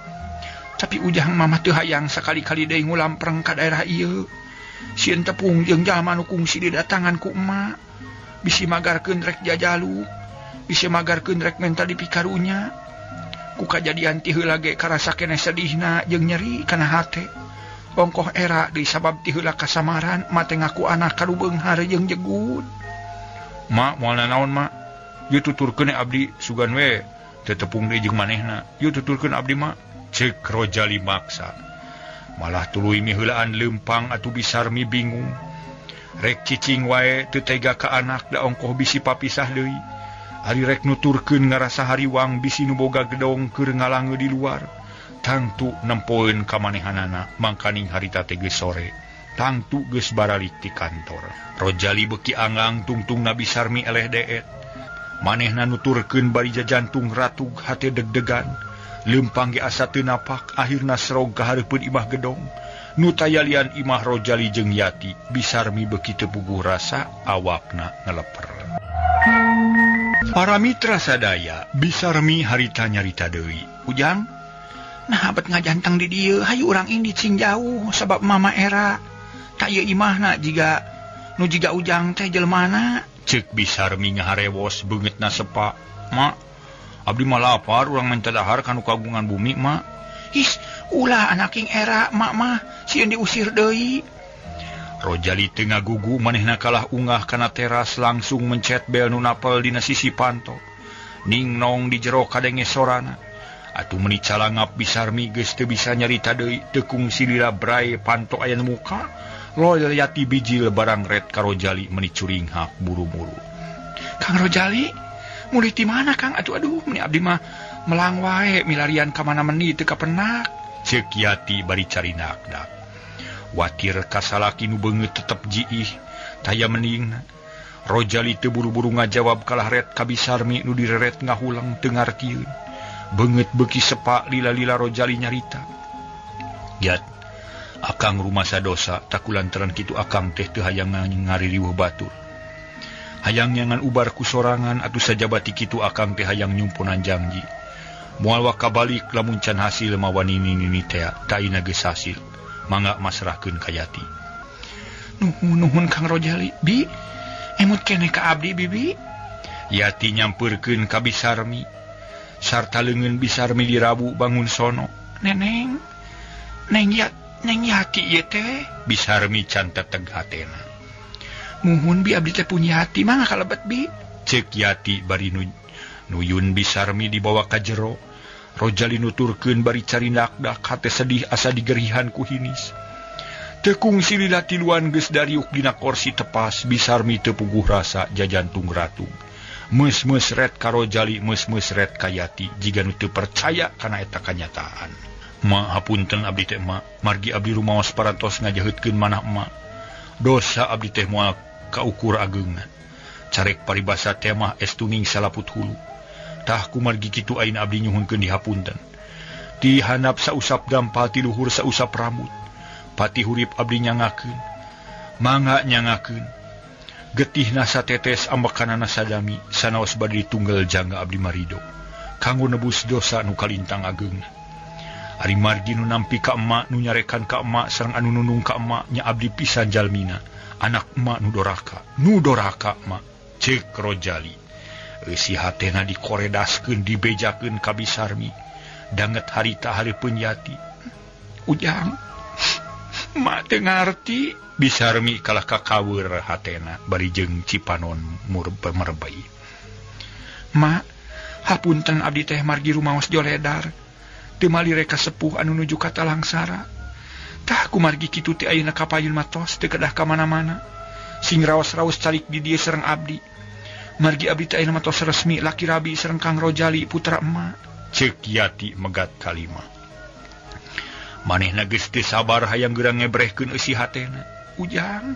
Tapi ujang mama teu hayang sakali-kali deui ngulampreng ka daerah ieu. Sieun tepung jeung jalma nu kungsi didatangan ku emak. Bisi magarkeun rek jajaluk, bisi magarkeun rek menta dipikarunya. Ku kajadian ti heula ge karasa keneh sedihna jeung nyeri kana hate. Ongkoh era deui sabab ti heula kasamaran mate ngaku anak kanu beunghar jeung jegud. Ma moal nanaon ma? Ieu tuturkeun abdi sugan we teu tepung deui jeung manehna. Ieu tuturkeun abdi ma. Cek Rojali maksa. Malah tuluy miheulaan leumpang atuh Bisarmi bingung. Rek cicing wae teu tega ka anak da ongkoh bisi papisah deui. Ari rek nuturkeun ngarasa hariwang bisi nu boga gedong keur ngalange di luar. Tangtu nempoeun ka manehanana mangkaning harita teh geus sore. Tangtu geus baralik ti kantor. Rojali beuki anggang tungtungna Bisarmi eleh deet. Manehna nuturkeun bari jajantung ratug hate deg-degan. Leumpang ge asa teu napak akhirna serog ka hareupeun imah gedong. Nu tayalian imah Rojali jeung Yati. Bisarmi beuki teu puguh rasa awakna ngeleper. Para mitra sadaya, Bisarmi harita nyarita deui. Ujang, nah bet ngajantang di dieu, hayu urang ini cing jauh sabab mama era. Tak ieu imahna jiga nu jiga Ujang teh jelmana. Ceuk Bisarmi ngaharewos beungeutna sepa. Ma, abdi mah lapar urang menta dahar kanu kagungan bumi ma. Ih, ulah anaking era mak mah sieun diusir deui. Rojali teu ngagugu manehna kalah ungah kana teras langsung mencet bel nu napel dina sisi panto. Ning nong di jero kadenge sorana. Atuh meuni calangap Bisarmi geus teu bisa nyarita deui teu kungsi lila brai panto aya nu muka. Loyal Yati bijil barang ret ka Rojali meuni curinghak buru-buru. Kang Rojali, mulih ti mana Kang? Aduh aduh, meuni abdi mah melang wae milarian ka mana meni teu kapenak. Ceuk Yati bari carinakna. Watir kasalaki nu beungeut tetep jiih, taya mendingna. Rojali teu buru-buru ngajawab kalah ret ka Bisarmi nu direret ngahulang teu ngartieun. Beungeut beuki sepa lila-lila Rojali nyarita. Yat, akang rumasa dosa takulantaran kitu akang teh teu hayang ngaririweuh batur. Hayang nyangan ubar ku sorangan atuh sajabati kitu akang teh hayang nyumponan janji. Moal wakabalik lamun can hasil mawa nini-nini tea taina geus hasil. Mangga masrahkeun ka Yati. Nuhun nuhun Kang Rojali, bi emut keneh ka abdi bibi. Yati nyampeurkeun ka Bisarmi. Sarta leungeun Bisarmi dirabu bangun sono. Neneng, neng Yat, neng Yati ieu teh. Bisarmi can teteg hatena. Muhun bi abdi teh punya hati mangga kalebet bi. Ceuk Yati bari nuyun Bisarmi dibawa ka jero. Rojali nuturkeun bari carindak-dak hate sedih asa digerihan ku hinis. Teu kungsi lila tiluan geus dariuk dina korsi tepas Bisarmi teu puguh rasa jajantung ratug. Meus-meus ret ka Rojali, meus-meus ret ka Yati jiga nu teu percaya kana eta kanyataan. Ma hapunten abdi teh ma, margi abdi rumaos parantos ngajaheutkeun manah emak. Dosa abdi teh moal kaukur ageungna. Carek paribasa teh mah es tuning salaput hulu. Tah kumargi kitu ayeuna abdi nyuhunkeun dihapunten. Ti handap sausap dampal ti luhur sausap rambut. Pati hurip abdi nyangakeun. Mangga nyangakeun. Getihna satetes ambekanana sadami sanaos bade ditunggal jangga abdi marido. Kanggo nebus dosa nu kalintang ageungna. Ari margi nu nampi ka emak nu nyarekan ka emak sareng anu nunung ka emak nya abdi pisan jalmina. Anak emak nu doraka, nu doraka emak. Ceuk Rojali. Eusi hatena dikoredaskeun dibejakeun ka Bisarmi. Danget harita hareupeun Yati. Ujang, mak teu ngarti. Bisarmi kalah kakaweur hatena bari jeung cipanon merbei. Mak, hapunten abdi teh margi rumaos joledar. Teu malire ka sepuh anu nuju ka Talangsara. Tah kumargi kitu teh ayeuna kapayun matos teu kedah ka mana-mana. Sing raos-raos calik di dieu sareng abdi. Margi abdi teh ayeuna matos resmi laki rabi sareng Kang Rojali putra emak. Ceuk Yati megat kalima. Manehna geus teu sabar hayang geurang ngebrehkeun eusi hatena. Ujang,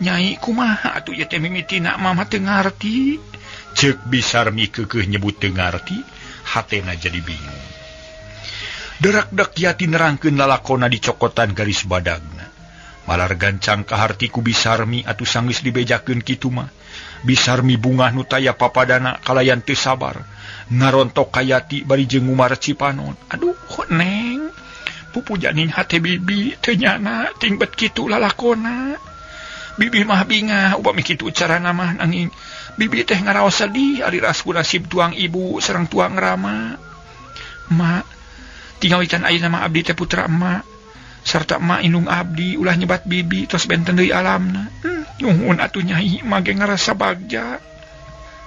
nyai kumaha atuh ieu teh mimitina mama teu ngarti. Ceuk Bisarmi keukeuh nyebut teu ngarti, hatena jadi bingung. Derak-dek Yati nerangkeun lalakona dicokotan garis badagna. Malar gancang kaharti ku Bisarmi atuh sanggeus dibejakeun kitu mah. Bisarmi bungah nu taya papadana kalayan teu sabar. Ngarontok ka Yati bari jeung ngumar cipanon. Aduh, Neng. Pupujaning hate bibi teu nyana ting bet kitu lalakona. Bibi mah bingah upami kitu carana mah nanging bibi teh ngaraos sedih ari ras ku nasib tuang ibu sareng tuang rama. Mak, tingawitan ayeuna mah abdi teh putra emak sarta emak indung abdi ulah nyebat bibi tos benten deui alamna. Nuhun atuh nyai mah ge ngarasa bagja.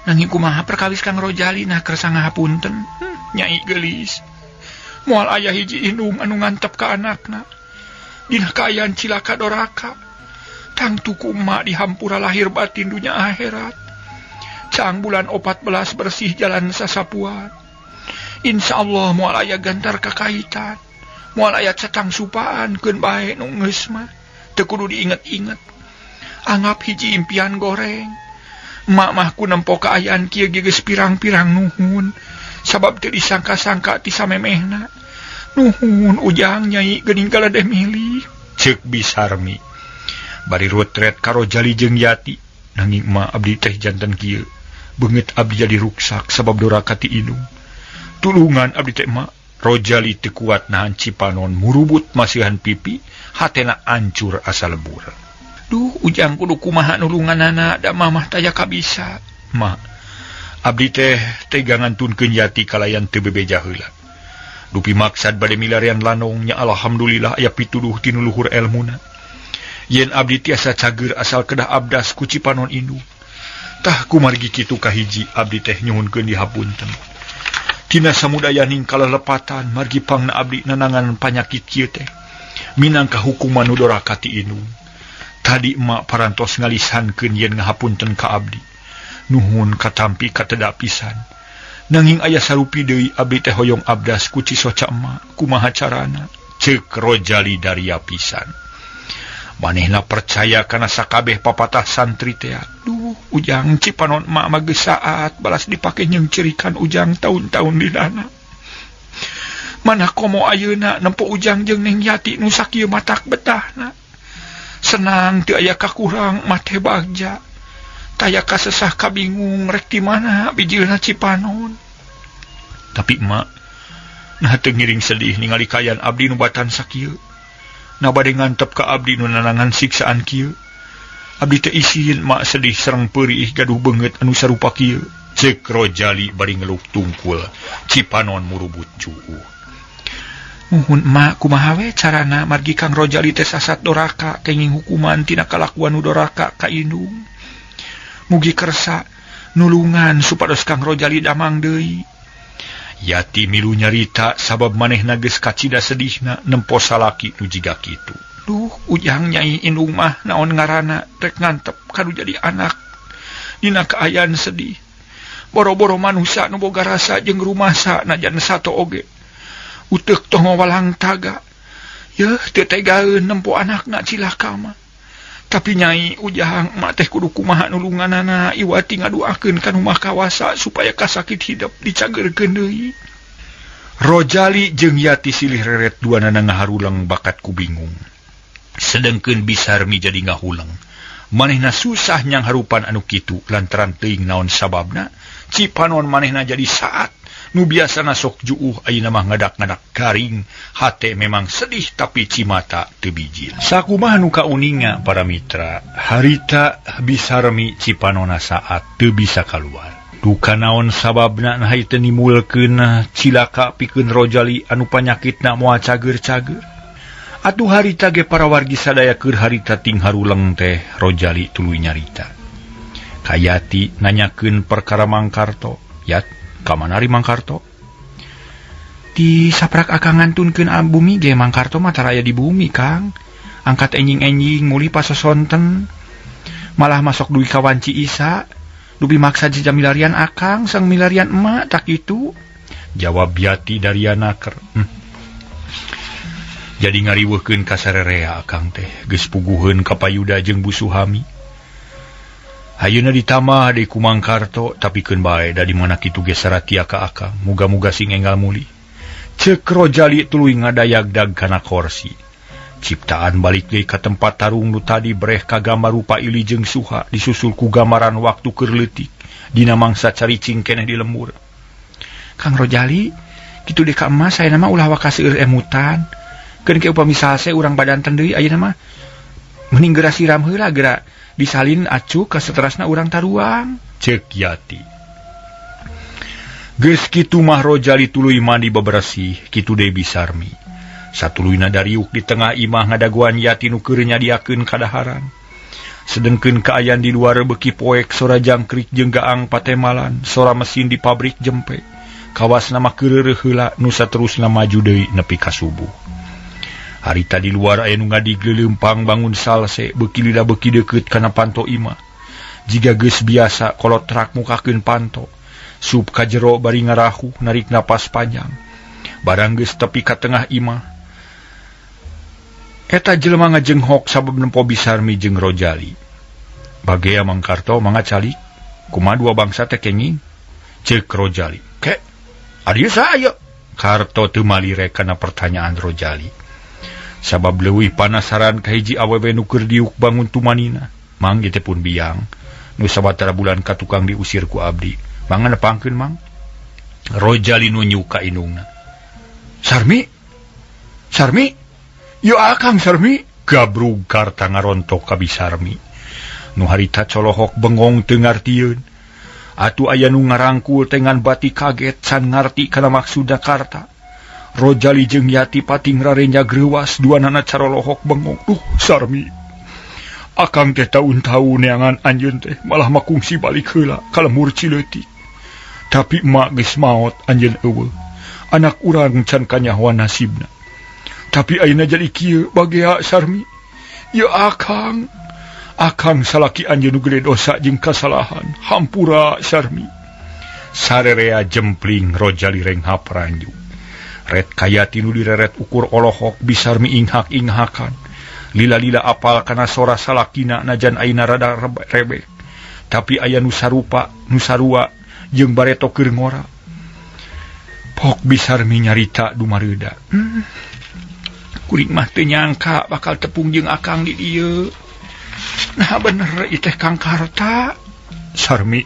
Nanging kumaha perkawis Kang Rojali nah kersa ngahapunten. Nyai geulis. Moal aya hiji indung anu ngantep ka anakna. Dina kaayaan cilaka doraka. Tangtu ku emak dihampura lahir batin dunya akhirat. Cang bulan 14 bersih jalan sasapuan. Insyaallah moal aya gantar kakaitan. Moal aya cetang supaan keun bae nu geus mah. Teu kudu diinget-inget. Anggap hiji impian goreng. Emak mah ku nempo kaayaan kieu ge geus pirang-pirang nuhun. Sabab teu disangka-sangka ti samemehna. Nuhun ujang nyai geuning galadeh milik. Ceuk Bisarmi. Bari rotret ka Rojali jeung Yati. Nanging emak abdi teh janten kieu. Beungeut abdi jadi ruksak sabab doraka ti indung. Tulungan abdi teh emak. Rojali teu kuat nahan cipanon murubut masihan pipi, hatena ancur asa lebur. Duh ujang kudu kumaha nulunganana da mamah taya kabisa. Mak, abdi teh tega ngantunkeun Yati kalayan teu bebeja heula. Dupi maksad bade milarian lanong nya alhamdulillah aya pituduh ti nu luhur elmuna. Yen abdi tiasa cager asal kedah abdas ku cipanon indung. Tah kumargi kitu kahiji abdi teh nyuhunkeun dihapunten. Tina samudayaning kalelepatan margi pangna abdi nanangan panyakit kieu teh. Minangka hukuman nu doraka ti indung. Tadi emak parantos ngalisankeun yen ngahapunten ka abdi. Nuhun katampi kateda pisan. Nanging aya sarupi deui abdi teh hoyong abdas ku cisoca emak. Kumaha carana? Ceuk Rojali daria pisan. Manehna percaya kana sakabeh papatah santri teh. Duh, ujang cipanon emak mah geus saat balas dipake nyengcirikan ujang taun-taun dinana. Mana komo ayeuna nempo ujang jeung Neng Yati nu sakieu matak betahna. Senang teu aya kakurang mah teh bagja. Taya kasesah kabingung rek di mana bijilna cipanon. Tapi emak nah teu ngiring sedih ningali kaayaan abdi nu batan sakieu. Na bade ngantep ka abdi nu nanangan siksaan kieu. Abdi teh isin mak sedih sareng peurih gaduh beungeut anu sarupa kieu. Ceuk Rojali bari ngeluk tungkul cipanon murubut cuuh. Muhun emak kumaha we carana margi Kang Rojali teh sasat doraka kenging hukuman tina kalakuan nu doraka ka indung. Mugi kersa nulungan supados Kang Rojali damang deui. Yati milu nyarita sabab manehna geus kacida sedihna nempo salaki nu jiga kitu. Duh, ujang nyai indung mah naon ngaranna rek ngantep kanu jadi anak. Dina kaayaan sedih. Boro-boro manusa nu boga rasa jeung rumasa najan sato oge. Uteuk tong walang taga. Yeuh teu tegaeun nempo anakna cilaka mah. Tapi nyai ujang emak teh kudu kumaha nulunganana iwati ngaduakeun ka nu Maha Kawasa supaya kasakit hidep dicageurkeun deui. Rojali jeung Yati silih reret duanana ngaharuleng bakat ku bingung. Sedengkeun Bisarmi jadi ngahuleng. Manehna susah nyang harupan anu kitu lantaran teuing naon sababna cipanon manehna jadi saat nu biasana sok juuh ayeuna mah ngadak-ngadak garing hate memang sedih tapi cimata teu bijil. Sakumaha nu kauninga para mitra harita Bisarmi cipanona saat teu bisa kaluar. Duka naon sababna nah teu nimulkeun cilaka pikeun Rojali anu panyakitna moal cager-cager. Atuh harita ge para wargi sadaya keur harita ting haruleng teh Rojali tuluy nyarita. Kayati nanyakeun perkara Mangkarto. Yat, kamanari Mangkarto? Di saprak akang ngantunkeun bumi ge Mangkarto mah taraya di bumi, Kang. Angkat enjing-enjing muli pasosonten. Malah masuk dugi ka wanci Isa. Dupi maksa jija milarian akang sang milarian emak tak itu. Jawab Yati dari anaker. Jadi ngariweuhkeun ka sarerea akang teh geus puguheun ka Payuda jeung Bu Suhami. Ayeuna ditambah deui ku Mangkarto tapi keun bae da di mana kitu ge saratia ka akang. Muga-muga sing enggal mulih. Ceuk Rojali tuluy ngadayagdag kana korsi. Ciptaan balik deui ka tempat tarung nu tadi breh kagambar rupa Ili jeung Suha disusul ku gambaran waktu keur leutik dina mangsa caricing keneh di lembur. Kang Rojali kitu deui ka emak saena mah ulah waka seueur emutan. Keun ke upami sase urang badanten deui ayeuna mah. Mending geura siram heula geura disalin acuk ka saterasna urang taruang. Ceuk Yati. Geus kitu mah Rojali tuluy mandi bebersih, kitu deui Bisarmi. Satuluyna dariuk di tengah imah ngadaguan Yati nu keur nyadiakeun kadaharan. Sedengkeun kaayaan di luar beuki poek sora jangkrik jeung gaang patemalan, sora mesin di pabrik jempe. Kawas nama keureuh heula nu saterusna maju deui nepi ka subuh. Harita di luar aya nu ngadig leumpang bangun salse beuki lila beuki deukeut kana panto imah. Jiga geus biasa kolot trak mukakeun panto. Sup ka jero bari ngarahuh narik napas panjang. Barang geus tepi ka tengah imah. Eta jelema ngajenghok sabab nempo Bisarmi jeung Rojali. Bagea Mang Karto mangga calik. Kumaha dua bangsa teh kenging? Ceuk Rojali. Ke? Ari saya. Karto teu malire kana pertanyaan Rojali. Sabab leuwih panasaran ka hiji awewe nu keur diuk bangun tumanina. Mang ieu teh pun biang. Nu sabatara bulan ka tukang diusir ku abdi. Mangga nepangkeun Mang. Rojali nunjuk ka indungna. Sarmi? Sarmi? Yo akang Sarmi. Gabrug Karta ngarontok ka Bisarmi. Nu harita colohok bengong teu ngartieun. Atuh aya nu ngarangkul tengan bati kaget can ngarti kana maksudna Karta. Rojali jeung Yati pating rarenya greuwas duanana carolohok bengong. Duh Sarmi. Akang teh taun-taun neangan anjeun teh malah makungsi balik heula ka lembur Cileutik. Tapi emak geus maot anjeun eueuh. Anak urang can kanyahoan nasibna. Tapi ayeuna jadi kieu bagea Sarmi. Ya akang. Akang salaki anjeun nu gede dosa jeung kasalahan. Hampura Sarmi. Sarerea jempling Rojali renghap ranju. Ret kaya tinu direret ukur olohok Bisarmi inghak-inghakan. Lila-lila apal kana sora salakina najan ayeuna rada rebek. Tapi aya nu sarupa, nu sarua jeung bareto keur ngora. Pok Bisarmi nyarita dumareuda. Kuring mah teu nyangka bakal tepung jeung akang di dieu. Nah bener ieu teh Kang Karta. Sarmi,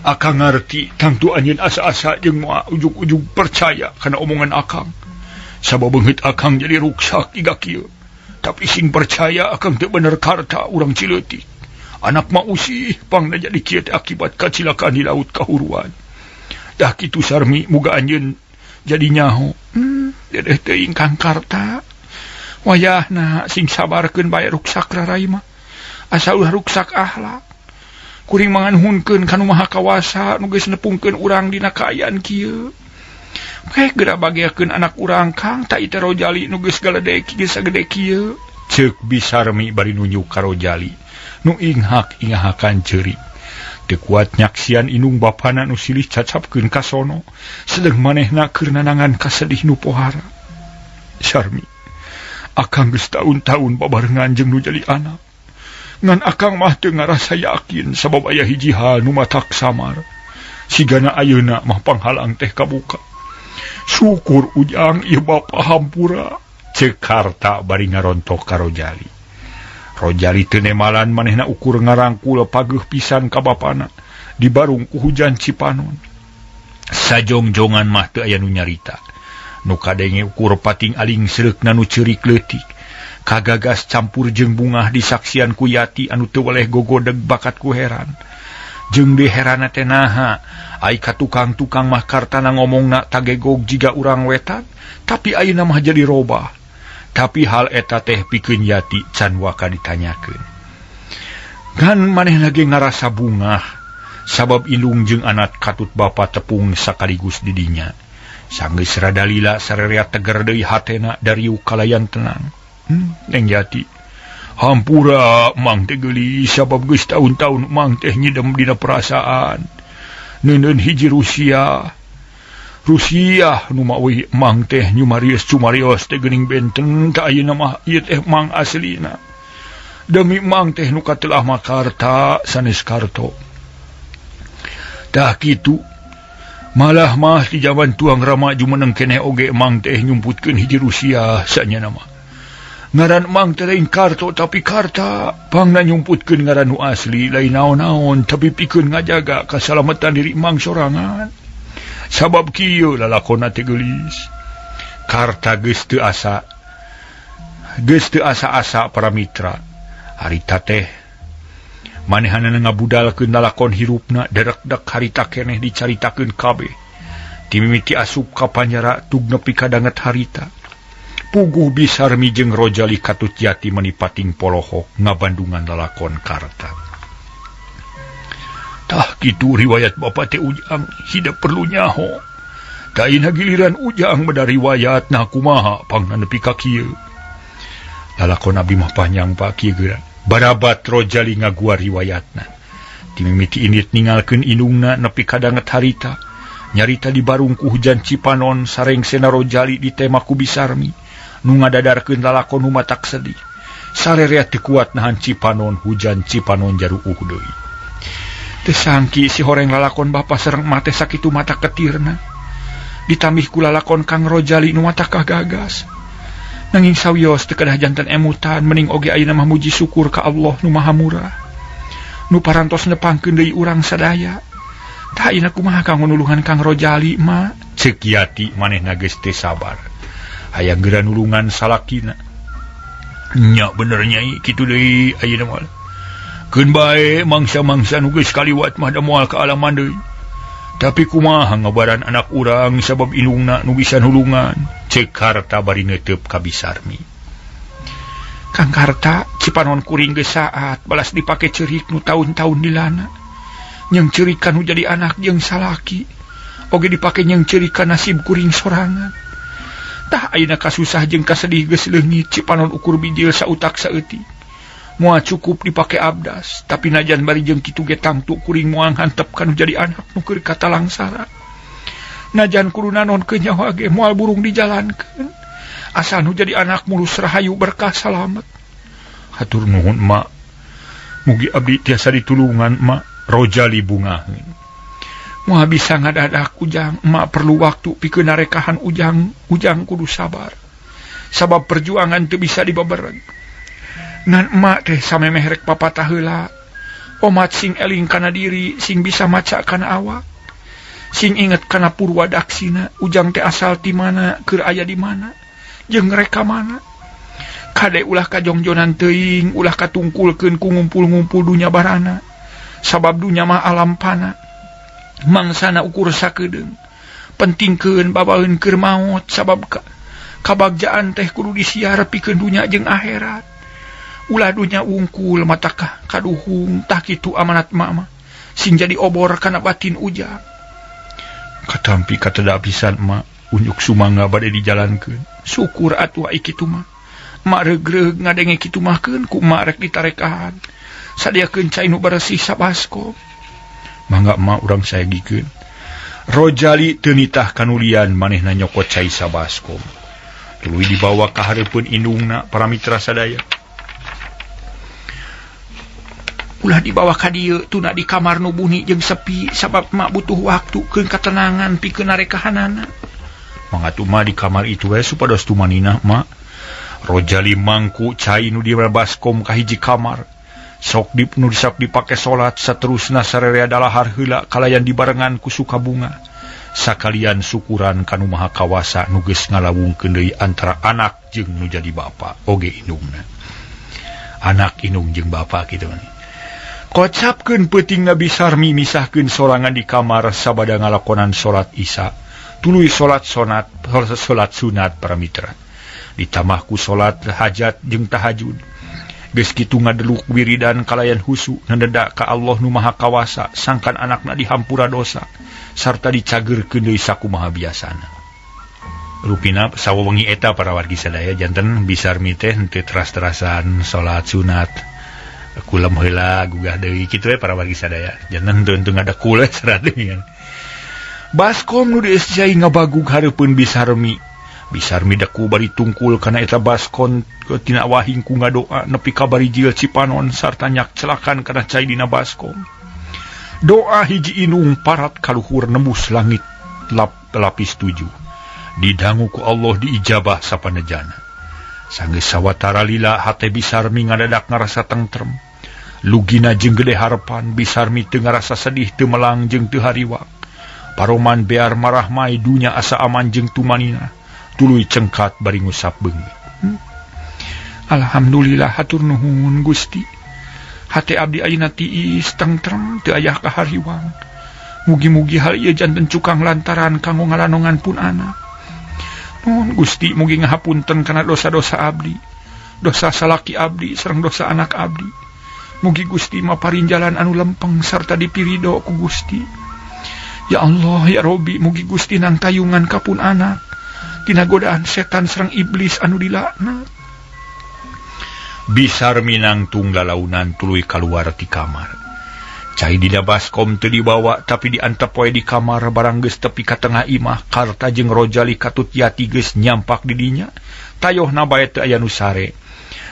akang ngarti tangtu anjeun asa-asa jeung moal ujug-ujug percaya kana omongan akang. Sabab beungeut akang jadi ruksak iga kieu. Tapi sing percaya akang teu bener Karta urang Cileutik. Anak mah usih pangna jadi kieu teh akibat kacilakaan di laut kahuruan. Dah kitu Sarmi muga anjeun jadi nyaho. Dedeh teuing Kang Karta. Wayahna sing sabarkeun bae ruksak rarai mah. Asa ulah ruksak akhlak. Kuring manganhunkeun ka nu Maha Kawasa nu geus nepungkeun urang dina kaayaan kieu. Heh geura bageakeun anak urang Kang ta ieu teh Rojali nu geus galedek geus sagede kieu. Ceuk Bisarmi bari nunjuk ka Rojali nu inghak-inghakan ceurik. Teu kuat nyaksian indung bapana nu silih cacapkeun ka sono, sedeng manehna keur nanangan kasedih nu pohara. Sarmi, akang geus taun-taun babarengan jeung nu jadi anak. Ngan akang mah teu ngarasa yakin sabab aya hiji hal nu matak samar. Sigana ayeuna mah panghalang teh kabuka. Syukur ujang ieu bapa hampura. Ceuk Karta bari ngarontok ka Rojali. Rojali teu nemalan manehna ukur ngarangkul pageuh pisan ka bapana dibarung ku hujan Cipanon. Sajongjongan mah teu aya nu nyarita. Nu kadenge ukur pating aling seureukna nu ceurik leutik. Kagagas campur jeung bungah disaksian ku Yati anu teu weleh gogodeg bakat ku heran. Jeung diheranna teh naha ai ka tukang-tukang mah Kartana ngomongna tagegog jiga urang wetan, tapi ayeuna mah jadi robah. Tapi hal eta teh pikeun Yati can waka ditanyakeun. Ngan manehna ge ngarasa bungah sabab indung jeung anak katut bapa tepung sakaligus di dinya. Sanggeus rada lila sarerea teger deui hatena dariuk kalayan tenang. Neng Yati, hampura mang teh geulis sabab geus taun-taun mang teh nyidem dina perasaan. Neuneun hiji Rusia. Rusia nu mawi mang teh nyumarios cumarios teh geuning benten ka ayeuna mah ieu teh mang aslina. Demi mang teh nu katelah Makarta sanes Karto. Tah kitu malah mah di jaman tuang Rama jumeneng keneh oge mang teh nyumputkeun hiji Rusia sanyana mah. Ngaran mang teh lain Karto tapi Karta pangna nyumputkeun ngaran nu asli lain naon-naon tapi pikeun ngajaga kasalamatan diri mang sorangan. Sabab kieu lalakonna teh geulis. Karta geus teu asa Geus teu asa-asa para mitra. Harita teh manehanana ngabudalkeun lalakon hirupna derekdek harita keneh dicaritakeun kabeh. Ti mimiti asup ka panjara tug nepi ka danget harita. Puguh Bisarmi jeung Rojali katut jati menipating polohok ngabandungan lalakon Karta. Tah kitu riwayat bapa teh Ujang, hidep perlu nyaho. Daina giliran Ujang beda riwayat nah kumaha pangna nepi ka kieu. Lalakon abdi mah panjang pak kieu geura. Barabat Rojali ngaguar riwayatna. Ti mimiti indit ningalkeun indungna nepi ka danget harita. Nyarita di barungku hujan Cipanon sareng sena Rojali ditema ku Bisarmi. Nu ngadadarkeun lalakon nu matak sedih. Sarerea teu kuat nahan Cipanon hujan Cipanon jaruuh deui. Teu sangki si horeng lalakon bapa sareng emak teh sakitu mata ketirna. Ditambih ku lalakon Kang Rojali nu matak kagagas. Nanging sawios teu kedah janten emutan mending oge ayeuna mah muji syukur ka Allah nu Maha Murah. Nu parantos nepangkeun deui urang sadaya. Tah ayeuna kumaha kanggo nulungan Kang Rojali ma? Ceuk Yati manehna geus teu sabar. Hayang geura nulungan salakina. Nya bener nyai kitu deui ayeuna mah. Keun bae mangsa-mangsa nu geus kaliwat mah da moal ka alaman deui. Tapi kumaha ngabaran anak urang sabab indungna nu bisa nulungan. Ceuk Karta bari neuteup ka Bisarmi. Kang Karta Cipanon kuring geus saat balas dipake ceurik nu taun-taun dilana. Nyeung ceurikan nu jadi anak jeung salaki. Oge dipake nyeung ceurikan nasib kuring sorangan. Tah ayeuna kasusah jeung kasedih geus leungit Cipanon ukur bijil sautak saeutik. Moal cukup dipake abdas, tapi najan bari jeung kitu ge tangtu kuring moal hantep kanu jadi anak nu keur katalangsara. Najan kudu nanon ke nyawa ge moal burung dijalankeun. Asal nu jadi anak mulus rahayu berkah salamet. Hatur nuhun mak. Mugi abdi tiasa ditulungan mak. Rojali bungaheun. Moal bisa ngadadak Ujang, emak perlu waktu pikeun narekahan Ujang, Ujang kudu sabar. Sabab perjuangan teu bisa dibabareng. Ngan emak teh samemeh rek papatah heula. Omat sing eling kana diri, sing bisa maca kana awak. Sing inget kana purwadaksina, Ujang teh asal ti mana, keur aya di mana, jeung rek ka mana. Kade ulah kajongjonan teuing, ulah katungkulkeun ku ngumpul-ngumpul dunya barana. Sabab dunya mah alam pana. Mangsana ukur sakedeung. Pentingkeun babaeun keur maot sabab kabagjaan teh kudu disiar pikeun dunya jeung akhirat. Ulah dunya wungkul matakah kaduhung tah kitu amanat mama sing jadi obor kana batin Ujang. Katampi kateda pisan emak unjuk sumangga bade dijalankeun. Syukur atuh ai kitu mah. Emak regreg ngadenge kitu mah keun ku emak rek ditarekahan. Sadiakeun cai nu beresih sabaskom. Mangga emak urang sayagikeun. Rojali teu nitah kanulian manehna nyokot cai sabaskom. Tuluy dibawa ka hareupeun indungna para mitra sadaya. Ulah dibawa ka dieu tuna di kamar nu buni jeung sepi sabab emak butuh waktu keun katenangan pikeun narekahanana. Mangga atuh mah di kamar itu we supados tumaninah mak. Rojali mangku cai nu dibaskom ka hiji kamar. Sok dip nu sok dipake salat saterusna sarerea dalahar heula kalayan dibarengan ku sukabunga. Sakalian syukuran ka nu Maha Kawasa nu geus ngalawungkeun deui antara anak jeung nu jadi bapa oge indungna. Anak indung jeung bapa kitu. Kocapkeun peutingna Bisarmi misahkeun sorangan di kamar sabada ngalakonan salat Isya. Tuluy salat sunat, salat sunat para mitra. Ditambah ku salat hajat jeung tahajud. Geus kitu ngadeluk wiridan kalayan husu nededak ka Allah nu Maha Kawasa sangkan anakna dihampura dosa sarta dicageurkeun deui sakumaha biasana. Rupina sawewengi eta para wargi sadaya janten Bisarmi teh henteu teras-terasan salat sunat. Kulem heula gugah deui kitu we para wargi sadaya. Janten henteu ngadekul we serat deui. Baskom nu dieusiai ngabagug hareupeun Bisarmi. Bisarmi deku bari tungkul kana eta baskon tina wahing ku ngadoa nepi ka barijil Cipanon sarta nyak celakan kana cai dina baskom. Doa hiji inung parat kaluhur nembus langit lapis 7. Didangu ku Allah diijabah sapanejana. Sanggeus sawatara lila hate Bisarmi ngadadak ngarasa tentrem. Lugina jeung gede harepan Bisarmi teu ngarasa sedih teu melang jeung teu hariwang. Paroman bear marahmai dunya asa aman jeung tumanina. Tuluy cengkat bari ngusap beungit. Alhamdulillah hatur nuhun Gusti. Hate abdi ayeuna tiis tentrem teu aya kahariwang. Mugi-mugi hal ieu janten cukang lantaran kanggo ngalanongan pun anak. Nuhun Gusti, mugi ngahapunten kana dosa-dosa abdi, dosa salaki abdi sareng dosa anak abdi. Mugi Gusti maparin jalan anu lempeng sarta dipirido ku Gusti. Ya Allah ya Robi, mugi Gusti nangtayungan ka pun anak tina godaan setan sareng iblis anu dilaknat. Bisar minangtung lalaunan tuluy kaluar ti kamar. Cai dina baskom teu dibawa tapi diantep wae di kamar barang geus tepi ka tengah imah. Karta jeung Rojali katut Yati geus nyampak di dinya. Tayohna bae teu aya nu sare.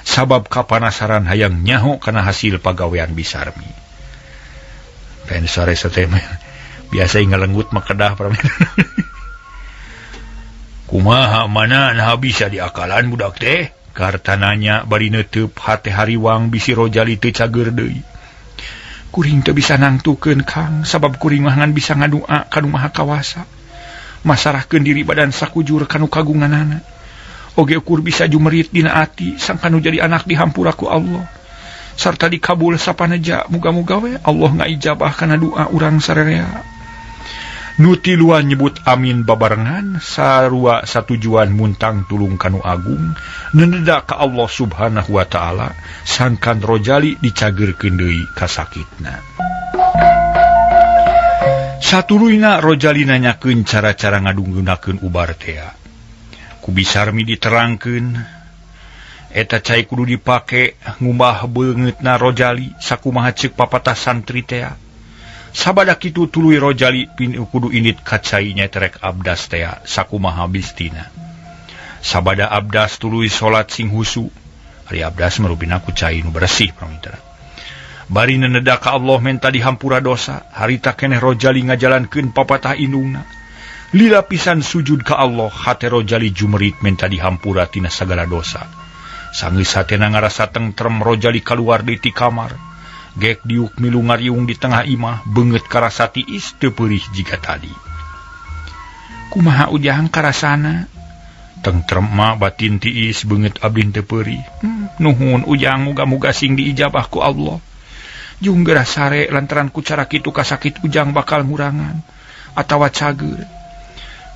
Sabab kapanasaran hayang nyaho kana hasil pagawean Bisarmi. Pen sare sateh biasa ngalenggut mah kedah Kumaha mana nah bisa diakalan budak teh? Karta nanya bari neuteub hate hariwang bisi Rojali teu cager deui. Kuring teu bisa nangtukeun Kang, sabab kuring mah ngan bisa ngadua ka Nu Maha Kawasa. Masarahkeun diri badan sakujur ka nu kagunganana. Oge ukur bisa jumerit dina ati sangkan nu jadi anak dihampura ku Allah. Sarta dikabul sapaneja, muga-muga we Allah ngaijabah kana doa urang sararea. Nu tiluan nyebut amin babarengan sarua satujuan muntang tulung kanu agung neneda ka Allah Subhanahu wa taala sangkan Rojali dicageurkeun deui kasakitna. Satuluyna Rojali nanyakeun cara-cara ngadunggunakeun ubar tea. Ku Bisarmi diterangkeun eta cai kudu dipake ngumbah beungeutna Rojali sakumaha ceuk papatah santri tea. Sabada kitu tuluy Rojali pin kudu indit ka cai nya terek abdas tea sakumaha bistina. Sabada abdas tuluy salat sing husu. Ari abdas merupina ku cai nu bersih pamitra. Bari neneda ka Allah menta dihampura dosa, harita keneh Rojali ngajalankeun papatah indungna. Lila pisan sujud ka Allah, hate Rojali jumerit menta dihampura tina sagala dosa. Sanggeus hatena ngarasa tentrem Rojali kaluar deui ti kamar. Gek diuk milu ngariung di tengah imah, beungeut karasa tiis teu peurih jiga tadi. Kumaha ujang karasana? Tentrem mah batin tiis beungeut abdi teu peurih. Nuhun ujang, muga-muga sing diijabah ku Allah. Jung geura sare lantaran ku cara kitu kasakit ujang bakal ngurangan atawa cager.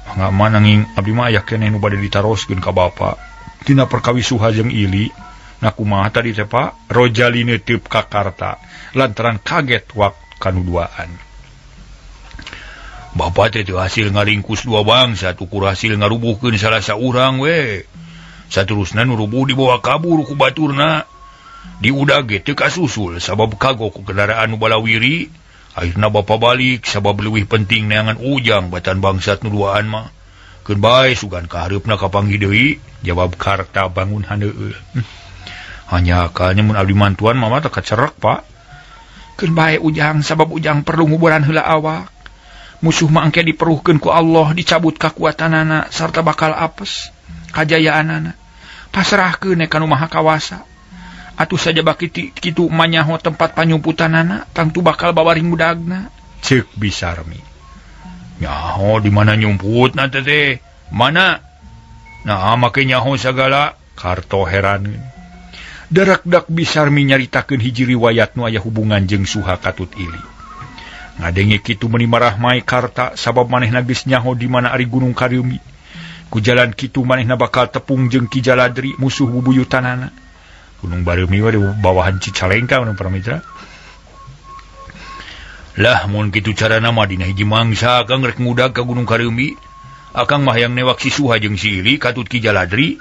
Mangga mah nanging abdi mah aya keneh nu bade ditaroskeun ka bapa. Tina perkawis Suha jeung Ili. Nah kumaha tadi teh Pak? Rojali neuteub ka Karta lantaran kaget wak kanuduaan. Bapak teh teu hasil ngaringkus dua bangsa, ukur hasil ngarubuhkeun salah saurang we. Saterusna nu rubuh dibawa kabur ku baturna. Diudag ge teu kasusul sabab kagok ku kendaraan nu balawiri. Akhirna bapa balik sabab leuwih penting neangan ujang batan bangsat nu duaan mah. Keun bae sugan kahareupna kapanggih deui, jawab Karta bangun handeueul. Hanya akalnya mun abdi mantuan mama teh kacerek Pak. Keun bae ujang sabab ujang perlu nguburan heula awak. Musuh mah engke diperuhkeun ku Allah, dicabut kakuatanana sarta bakal apes kajayaanana. Pasrahkeun ka Nu Maha Kawasa. Atuh saja baki kitu manyaho tempat panyumputanana tangtu bakal bawaring budagna. Ceuk Bisarmi. Nyaho di mana nyumputna teh teh? Mana? Nah make nyaho sagala. Karto heran. Darakdak Bisarmi nyaritakeun hiji riwayat nu aya hubungan jeung Suha katut Ili. Ngadenge kitu meuni marah mae Karta sabab manehna geus nyaho di mana ari Gunung Kareumi. Ku jalan kitu manehna bakal tepung jeung Ki Jaladri musuh bubuyutanana. Gunung Bareumi we di bawahan Cicalengka anu paramitra. Lah mun kitu carana mah dina hiji mangsa akang rek ngudag ka Gunung Kareumi. Akang mah hayang newak si Suha jeung si Ili katut Ki Jaladri.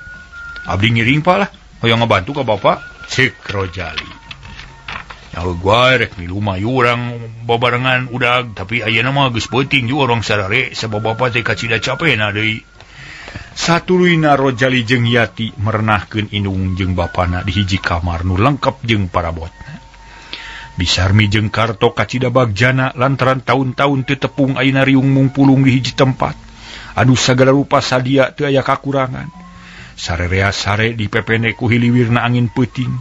Abdi ngiring Pak lah. Hoyong ngabantu ka bapa cek Rojali. Nyaho gua rek milu mayu urang babarengan udag tapi ayeuna mah geus peuting juga urang sarare sabab bapa teh kacida capena deui. Satuluyna Rojali jeung Yati merenahkeun indung jeung bapana di hiji kamar nu lengkap jeung parabotna. Bisarmi jeung Karto kacida bagjana lantaran taun-taun teu tepung ayeuna riung mungpulung di hiji tempat. Anu sagala rupa sadia teu aya kakurangan. Sarerea sare dipepene ku hiliwirna angin peuting.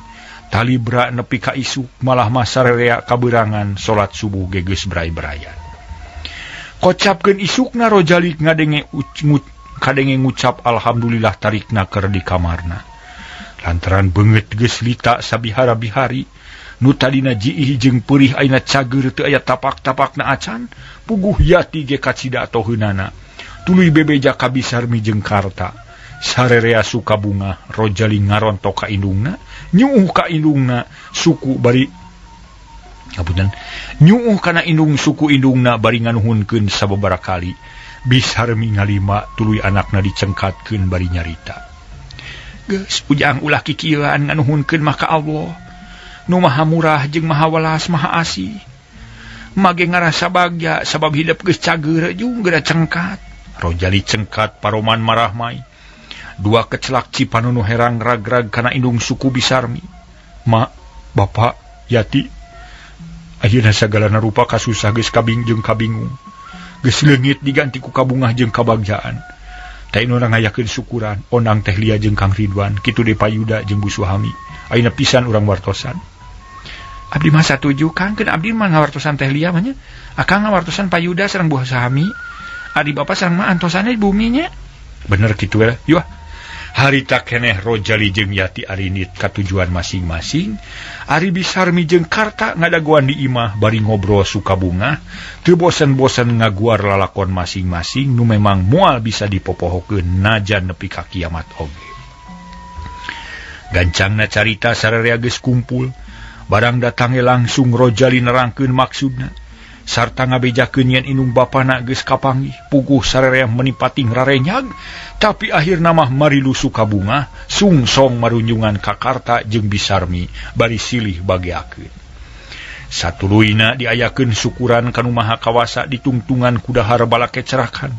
Talibra nepi ka isuk malah mah sarerea kaberangan salat subuh ge geus bray-brayan. Kocapkeun isukna Rojali ngadenge kadenge ngucap alhamdulillah tarikna keur di kamarna. Lantaran beungeut geus lita sabihara-bihari nu tadina jiih jeung peurih ayeuna cager teu aya tapak-tapakna acan puguh Yati ge kacida toheunana tuluy bebeja ka Bisarmi jeung Karta. Sarerea suka bunga Rojali ngarontok ka indungna nyuuh ka indungna suku bari ngapunten nyuuh kana indung suku indungna bari nganuhunkeun sababaraha kali. Bisarmi ngalima tuluy anakna dicengkatkeun bari nyarita. Geus ujang ulah kikieuan nganuhunkeun mah ka Allah nu maha murah jeung maha welas maha asih. Mage ngarasa bagja sabab hidup geus cager jeung geura cengkat. Rojali cengkat paroman marahmai. Dua kecelak Cipanunu herang rag-rag kana indung suku Bisarmi. Ma, Bapak, Yati, ayeuna sagalana rupa kasusah geus kabing jeung kabingung. Geus leungit diganti ku kabungah jeung kabagjaan. Teh nu ngayakeun syukuran, onang Teh Lia jeung Kang Ridwan, kitu deui Payuda jeung Bu Suhami. Ayeuna pisan urang wartosan. Abdi mah satuju Kang, keun abdi mah ngawartosan Teh Lia mah nya. Akang ngawartosan Payuda sareng Bu Suhami. Adi bapa sareng mah antosanna di bumi nya. Bener kitu we. Yuh. Harita keneh Rojali jeung Yati arinit katujuan masing-masing. Ari Bisarmi jeung Karta ngadagoan di imah bari ngobrol sukabunga, teu bosen-bosen ngaguar lalakon masing-masing nu memang moal bisa dipopohokeun najan nepi ka kiamat oge. Gancangna carita sararea geus kumpul, barang datange langsung Rojali nerangkeun maksudna. Sarta ngabejakeun yen indung bapana geus kapanggih, puguh sararea menipating rarenyag, tapi akhirna mah marilu sukabunga sungsong marunjungan ka Karta jeung Bisarmi bari silih bageakeun. Satuluyna diayakeun syukuran kanu maha kawasa ditungtungan ku dahar balake cerakan,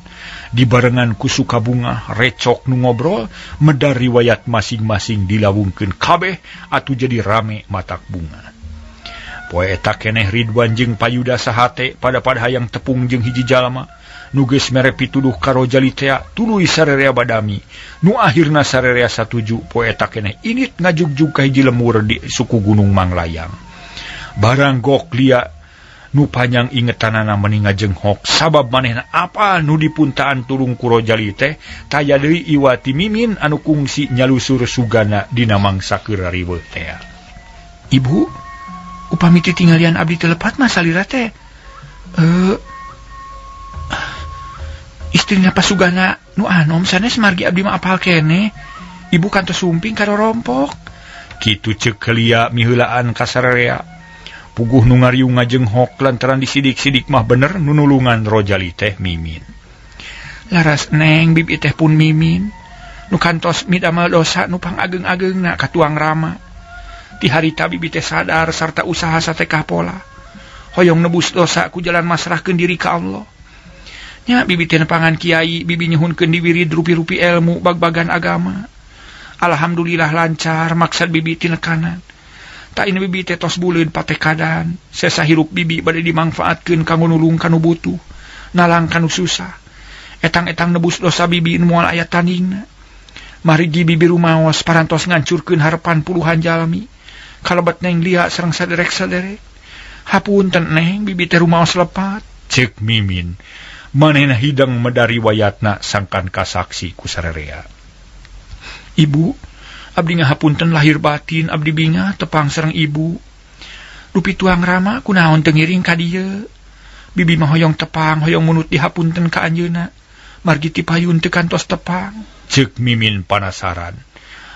dibarengan ku sukabunga recok nu ngobrol medar riwayat masing-masing dilawungkeun kabeh atuh jadi rame matak bunga. Poe eta keneh Ridwan jeung Payuda sahate pada-pada hayang tepung jeung hiji jalma nu geus mere pituduh ka Rojali tea tuluy sarerea badami nu akhirna sarerea satuju. Poe eta keneh init ngajugjug ka hiji lemur di suku Gunung Manglayang. Barang gok lia nu panjang ingetanana meni ngajenghok sabab manehna apa nu dipuntaan tulung ku Rojali teh taya deui iwati Mimin anu kungsi nyalusur sugana dina mangsa keur rariweuh tea. Ibu, upami titinggalian abdi teu lepat mah salira teh istrina pasugana nu anom sanes margi abdi mah apal keneh. Ibu kantos sumping ka rorompok. Kitu ceuk Lia miheulaan ka sararea. Puguh nu ngariung ngajenghok lantaran disidik-sidik mah bener nu nulungan Rojali teh Mimin. Laras neng bibi teh pun Mimin nu kantos midamel dosa nu pangageng-agengna katuang rama. Ti harita bibi teh sadar sarta usaha satekah pola hoyong nebus dosa ku jalan masrahkeun diri ka Allah. Nya bibi teh nepangan kiai, bibi nyuhunkeun diwirid rupi-rupi ilmu bag-bagan agama. Alhamdulillah lancar maksad bibi tinekanan. Ta ini bibi teh tos buleud patekadan, sesa hirup bibi bade dimangfaatkeun kanggo nulung kanu butuh, nalang kanu susah. Etang-etang nebus dosa bibi nu moal aya tandingna. Marigi bibi rumaos parantos ngancurkeun harepan puluhan jalmi. Kalebet neng Lia sareng saderek-saderek. Hapunten neng, bibi teh rumaos lepat. Ceuk Mimin, manehna hidang medari wayatna sangkan kasaksi ku sarerea. Ibu, abdi ngahapunten lahir batin, abdi bingah tepang sareng ibu. Dupi tuang rama kunaon teu ngiring ka dieu. Bibi mah hoyong tepang, hoyong munut dihapunten ka anjeunna. Margi ti payun teu kantos tepang. Ceuk Mimin panasaran.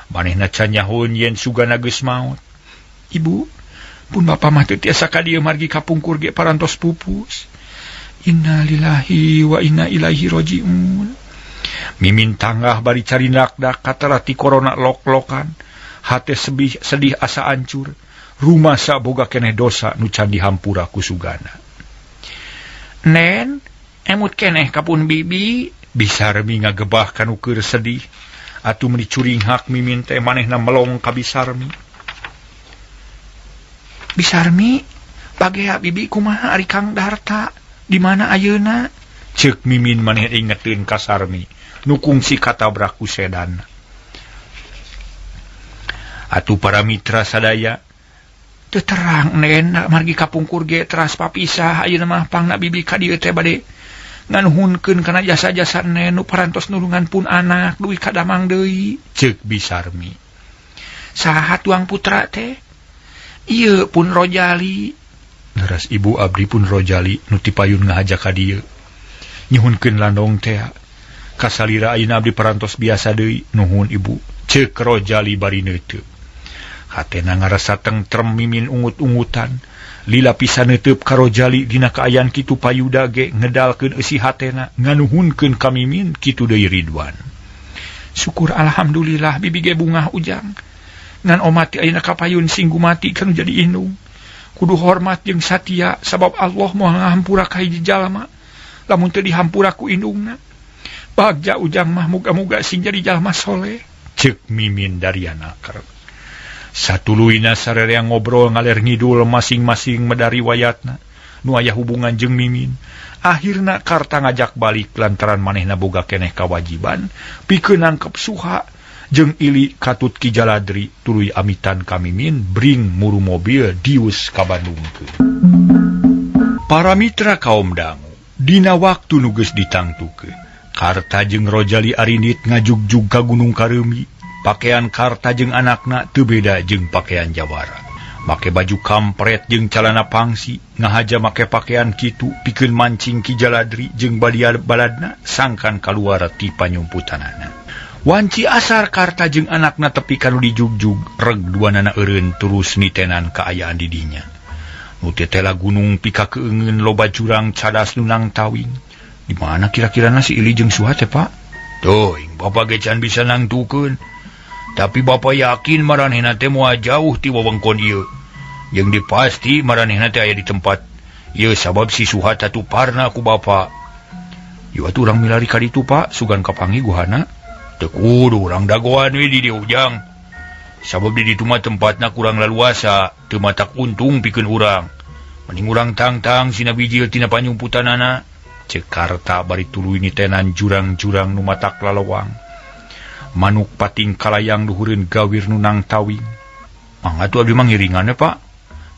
Manehna can nyahoeun yen sugana geus maot. Ibu, pun bapa mah teu tiasa ka dieu margi kapungkur ge parantos pupus. Innalillahi wa inna ilaihi rajiun. Mimin tanggah bari carindak-dak katarati korona lok-lokan. Hate sedih, sedih asa ancur. Rumasa boga keneh dosa nu can dihampura ku sugana. Nen, emut keneh kapun bibi. Bisarmi ngagebah kanu keur sedih. Atuh meuni curinghak Mimin teh manehna melong ka Bisarmi. Bisarmi, bagea bibi kumaha ari Kang Darta? Di mana ayeuna? Ceuk Mimin maneh ingeteun ka Sarmi nu kungsi katabrak ku sedan. Atuh para mitra sadaya teu terang nen margi kapungkur ge teras papisah ayeuna mah pangna bibi ka dieu teh bade nganuhunkeun kana jasa-jasa nen nu parantos nulungan pun anak duwi ka damang deui. Ceuk Bisarmi. Saha tuang putra teh? Ieu pun Rojali. Leres ibu abdi pun Rojali nu tipayun ngahaja ka dieu. Nyuhunkeun landong teh. Kasalira ayeuna abdi parantos biasa deui, nuhun ibu. Ceuk Rojali bari neuteup. Hatena ngarasa tentrem Mimin ungut-ungutan. Lila pisan neuteub ka Rojali dina kaayaan kitu payuda ge ngedalkeun eusi hatena nganuhunkeun ka Mimin kitu deui Ridwan. Syukur alhamdulillah bibi ge bungah ujang. Ngan omat ayeuna kapayun sing gumati kanu jadi indung. Kudu hormat jeung satia sabab Allah moal ngahampura ka hiji jalma lamun teu dihampura ku indungna. Bagja ujang mah muga-muga sing jadi jalma soleh. Ceuk Mimin Dariana kerep. Satuluyna sararea ngobrol ngaler ngidul masing-masing medari wayatna nu aya hubungan jeung Mimin. Akhirna Karta ngajak balik lantaran manehna boga keneh kawajiban pikeun nangkep Suha jeung Ili katut Ki Jaladri tuluy amitan ka Mimin bring muru mobil dius ka Bandungkeun. Para mitra kaum dangu dina waktu nu geus ditangtukeun Karta jeung Rojali arindit ngajugjug ka Gunung Kareumi. Pakaian Karta jeung anakna teu beda jeung pakaian jawara. Make baju kampret jeung calana pangsi, ngahaja make pakaian kitu pikeun mancing Ki Jaladri jeung balia baladna sangkan kaluar ti panyumputanana. Wanci asar Karta jeung anakna tepi ka nu dijugjug, reg duanana eureun terus nitenan kaayaan di dinya. Nu tetela gunung pika keungeun loba jurang cadas nu nangtawing. Di mana kira-kirana si Ili jeung Suha teh, Pak? Teuing, Bapak ge can bisa nangtukeun. Tapi Bapak yakin maranehna teh moal jauh ti wewengkon ieu. Jeung dipasti maranehna teh aya di tempat ieu sabab si Suha tatuparna ku Bapak. Ieu atuh urang milari ka ditu, Pak, sugan kapanggih guhana. Teu kudu urang dagoan we di dieu ujang. Sabab di ditu mah tempatna kurang laluasa, teu matak untung pikeun urang. Mending urang tangtang sina bijil tina panyumputanana. Ceuk Karta bari tuluy nitenan jurang-jurang nu matak lalowang. Manuk pating kalayang luhureun gawir nu nangtawing. Mangga atuh abdi mah ngiringan we, Pak.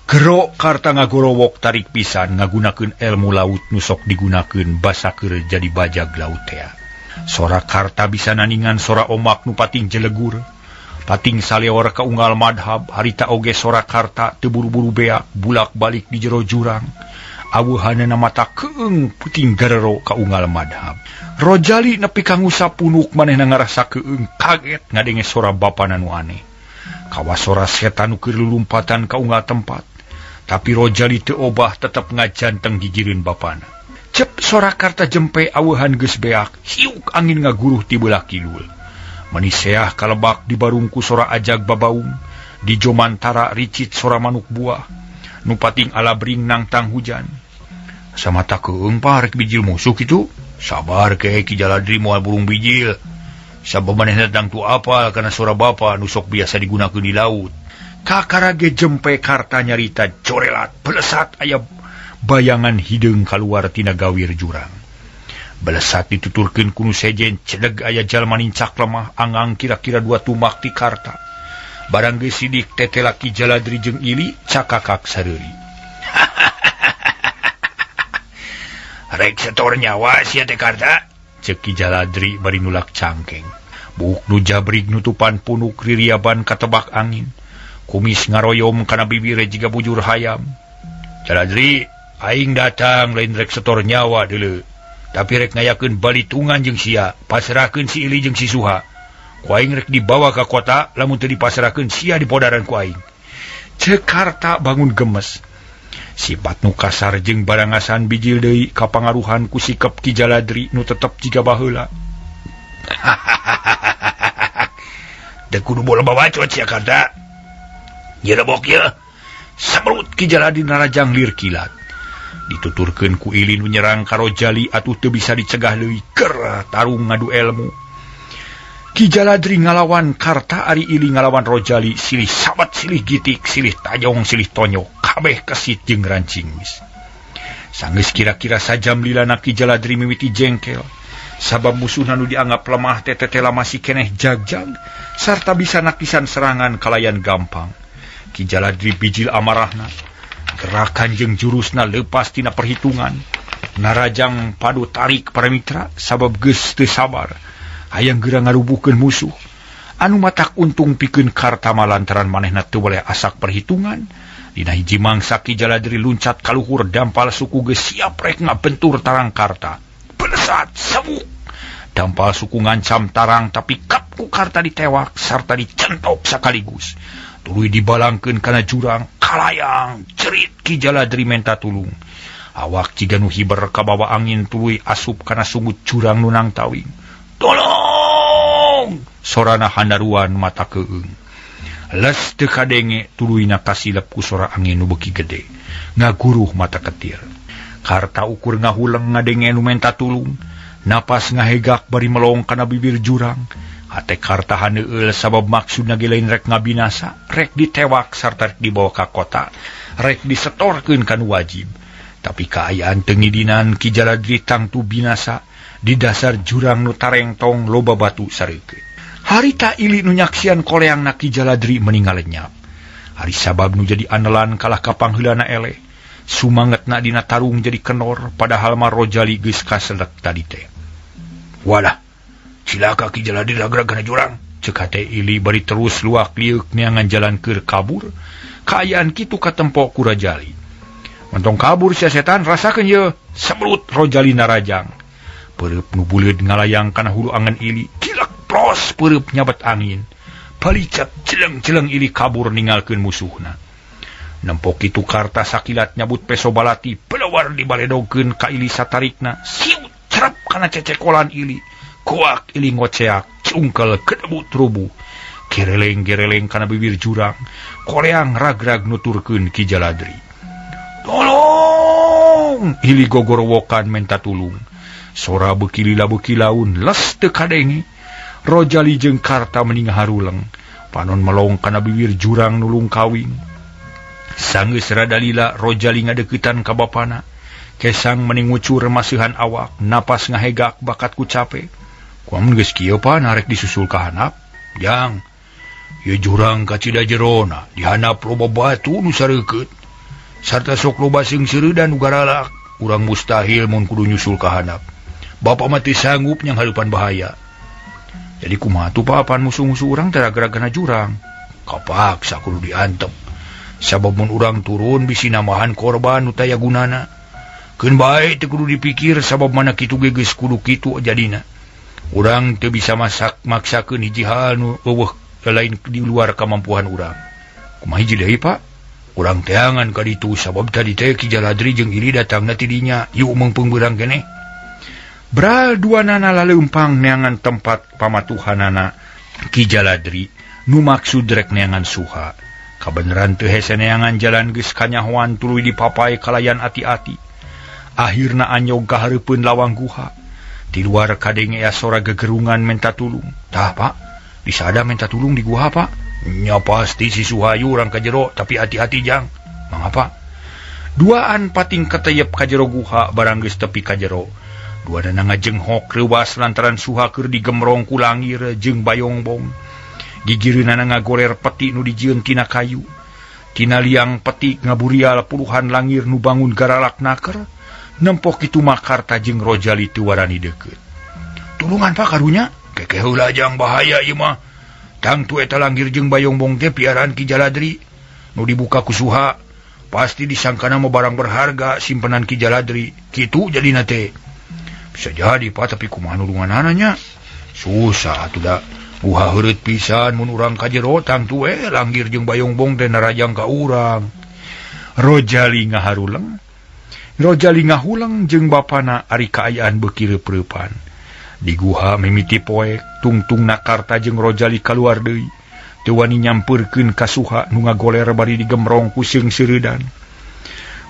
Gero Karta ngagorowok tarik pisan ngagunakeun elmu laut nu sok digunakeun basa keur jadi bajag laut tea. Sora Karta bisa naningan sora omak nu pating jelegur. Pating saleor ka unggal madhab harita oge sora Karta teu buru-buru beak bulak-balik di jero jurang. Aweuhanana mata keung puting gerero ka unggal madhab. Rojali nepi ka ngusap punuk manehna ngarasa keung kaget ngadenge sora bapana nu aneh. Kawas sora setan nu keur lulumpatan ka unggal tempat. Tapi Rojali teu obah tetep ngajanteng gigireun bapana. Cep sora Karta jempe aweuhan geus beak, hiuk angin ngaguruh ti beulah kidul. Meniseah kalebak di barungku sora ajag babaung, di jomantara ricit sora manuk buah, nu pating alabring nangtang hujan. Samata keung Pak rek bijil musuh kitu. Sabar ke Ki Jaladri moal burung bijil. Sabab manehna tangtu apal kana sora bapa nu sok biasa digunakeun di laut. Kakara ge jempe Karta nyarita corelat belesat aya bayangan hideung kaluar tina gawir jurang. Belesat dituturkeun ku nu sejen cedeg aya jalma nincak lemah angang kira-kira 2 tumak ti Karta. Barang geus sidik tetela Ki Jaladri jeung Ili cakakak sareuri. Rek setor nyawa sia teh Karta, ceuk Ki Jaladri bari nulak cangkeng. Buuk nu jabrig nutupan punuk ririaban katebak angin. Kumis ngaroyom kana bibir jiga bujur hayam. Jaladri, aing datang lain rek setor nyawa deuleu. Tapi rek ngayakeun balitungan jeung sia, pasrahkeun si Ili jeung si Suha. Ku aing rek dibawa ka kota, lamun teu dipasrahkeun sia dipodaran ku aing. Ceuk Karta bangun gemes. Sifat nu kasar jeung barangasan bijil deui kapangaruhan ku sikep Ki Jaladri nu tetep jiga baheula. Teu kudu bola babacot sia Karta. Nyerebok ieu. Sabrut Ki Jaladri narajang lir kilat. Dituturkeun ku Ili nu nyerang ka Rojali atuh teu bisa dicegah deui keur tarung ngadu elmu. Ki Jaladri ngalawan Karta ari Ili ngalawan Rojali silih sabat silih gitik silih tajong silih tonyok kabeh kesit jeung rancing wis. Sanggeus kira-kira sajam lilana Ki Jaladri mimiti jengkel sabab musuhna nu dianggap lemah teh tetela masih keneh jagjag sarta bisa nakisan serangan kalayan gampang. Ki Jaladri bijil amarahna, gerakan jeung jurusna leupas tina perhitungan. Narajang padu tarik para mitra sabab geus teu sabar hayang geura ngarubuhkeun musuh. Anu matak untung pikeun Karta mah lantaran manehna teu weleh asak perhitungan. Dina hiji mangsa Ki Jaladri luncat ka luhur dampal suku geus siap rek ngabentur tarang Karta. Belesat sabuk. Dampal suku ngancam tarang tapi kap ku Karta ditewak sarta dicentok sakaligus. Tuluy dibalangkeun kana jurang kalayang cerit Ki Jaladri menta tulung. Awak jiga nu hiber kabawa angin tuluy asup kana sungut jurang nu nangtawing. Tolong! Sorana handaruan mata keung. Les teu kadenge tuluyna kasilep ku sora angin nu beuki gede. Ngaguruh mata ketir. Karta ukur ngahuleng ngadenge nu menta tulung. Napas ngahegak bari melong kana bibir jurang. Hate Karta haneueul sabab maksudna ge lain rek ngabinasa, rek ditewak sarta rek dibawa ka kota, rek disetorkeun ka nu wajib. Tapi kaayaan teu ngidinan Ki Jaladri tangtu binasa di dasar jurang nu tarengtong loba batu sareukeut. Harita ili nu nyaksian koleangna Ki Jaladri meninggal lenyap. Ari sabab nu jadi andalan kalah ka pangheulana eleh. Sumangetna dina tarung jadi kenor padahal mah Rojali geus kaselek tadi teh. Walah, cilaka Ki Jaladri ragrag kana jurang. Ceuk hate ili bari terus luak lieuk neangan jalan keur kabur. Kaayaan kitu katempo ku Rojali. Mentong kabur sia setan rasakeun ye. Semelut Rojali narajang. Peureub nu buleud ngalayang kana hulu angen ili. Cilek pros peureub nyabet angin. Palicet celeng-celeng ili kabur ninggalkeun musuhna. Nempok kitu Karta sakilat nyabut peso balati pelewar dibaledogkeun ka ili satarikna. Siut cerep kana cecekolan ili. Kuak ili ngoceak cungkel kedebut rubuh. Gereleng-gereleng kana bibir jurang. Koleang ragrag nuturkeun Ki Jaladri. Tolong! Ili gogorowokan menta tulung. Sora beuki lila beuki laun les teu kadenge. Rojali jeung Karta meni ngaharuleng. Panon melong kana bibir jurang nulung kawing. Sanggeus rada lila Rojali ngadeuketan ka bapana. Kesang meni ngucur maseuhan awak, napas ngahegak bakat ku cape. Kumaha geus kieu pan arek disusul ka handap? Jang, ieu jurang kacida jerona, di handap loba batu nu sareukeut. Sarta sok loba seungseureudan nu garalak, urang mustahil mun kudu nyusul ka handap. Bapa mah teu sanggup nyanghareupan bahaya. Jadi kumaha tuh papan musuh-musuh urang teh ragrag kana jurang. Kapaksa kudu diantep. Sabab mun urang turun bisi namahan korban nu taya gunana. Keun bae teu kudu dipikir sabab mana kitu ge geus kudu kitu jadina. Urang teu bisa masak maksakeun hiji hal nu eueuh lain di luar kamampuan urang. Kumaha hiji deui Pak? Urang teangan ka ditu sabab tadi teh Ki Jaladri jeung Ili datangna ti dinya. Yuk meungpeung beurang keneh. Bral dua nana laleumpang neangan tempat pamatuhanana Ki Jaladri nu maksud rek neangan Suha. Kabeneran teu hese neangan jalan geus kanyahoan tuluy dipapai kalayan ati-ati. Akhirna anyog ka hareupeun lawang guha. Di luar kadenge aya sora gegerungan menta tulung. Tah Pak, disada menta tulung di guha Pak. Nya pasti si Suhayu urang ka jero, tapi hati-hati jang. Mangapa? Duaan pating kateyep ka jero guha barang geus tepi ka jero. Dua dana ngajenghok reuwas lantaran Suha keur digemrong ku langir jeung bayongbong. Gigireunana ngagoler peti nu dijieun tina kayu. Tina liang peti ngaburial puluhan langir nu bangun garalak naker. Nempok kitu mah Karta jeung Rojali teu warani deukeut. Tulungan Pak karunya, kekeh heula jang bahaya ieu mah. Tangtu eta langir jeung bayongbong teh piaraan Ki Jaladri. Nu dibuka ku Suha, pasti disangkana mah barang berharga simpenan Ki Jaladri. Kitu jadina teh. Bisa jadi Pak, tapi kumaha nulunganana nya? Susah atuh da. Guha heureut pisan mun urang ka jero tangtu we langgir jeung bayongbong teh narajang ka urang. Rojali ngaharuleng. Rojali ngahuleng jeung bapana ari kaayaan beuki reup-reupan. Di guha mimiti poek tungtungna Karta jeung Rojali kaluar deui. Teu wani nyampeurkeun ka Suha nu ngagoler bari digemrong ku seungseureudan.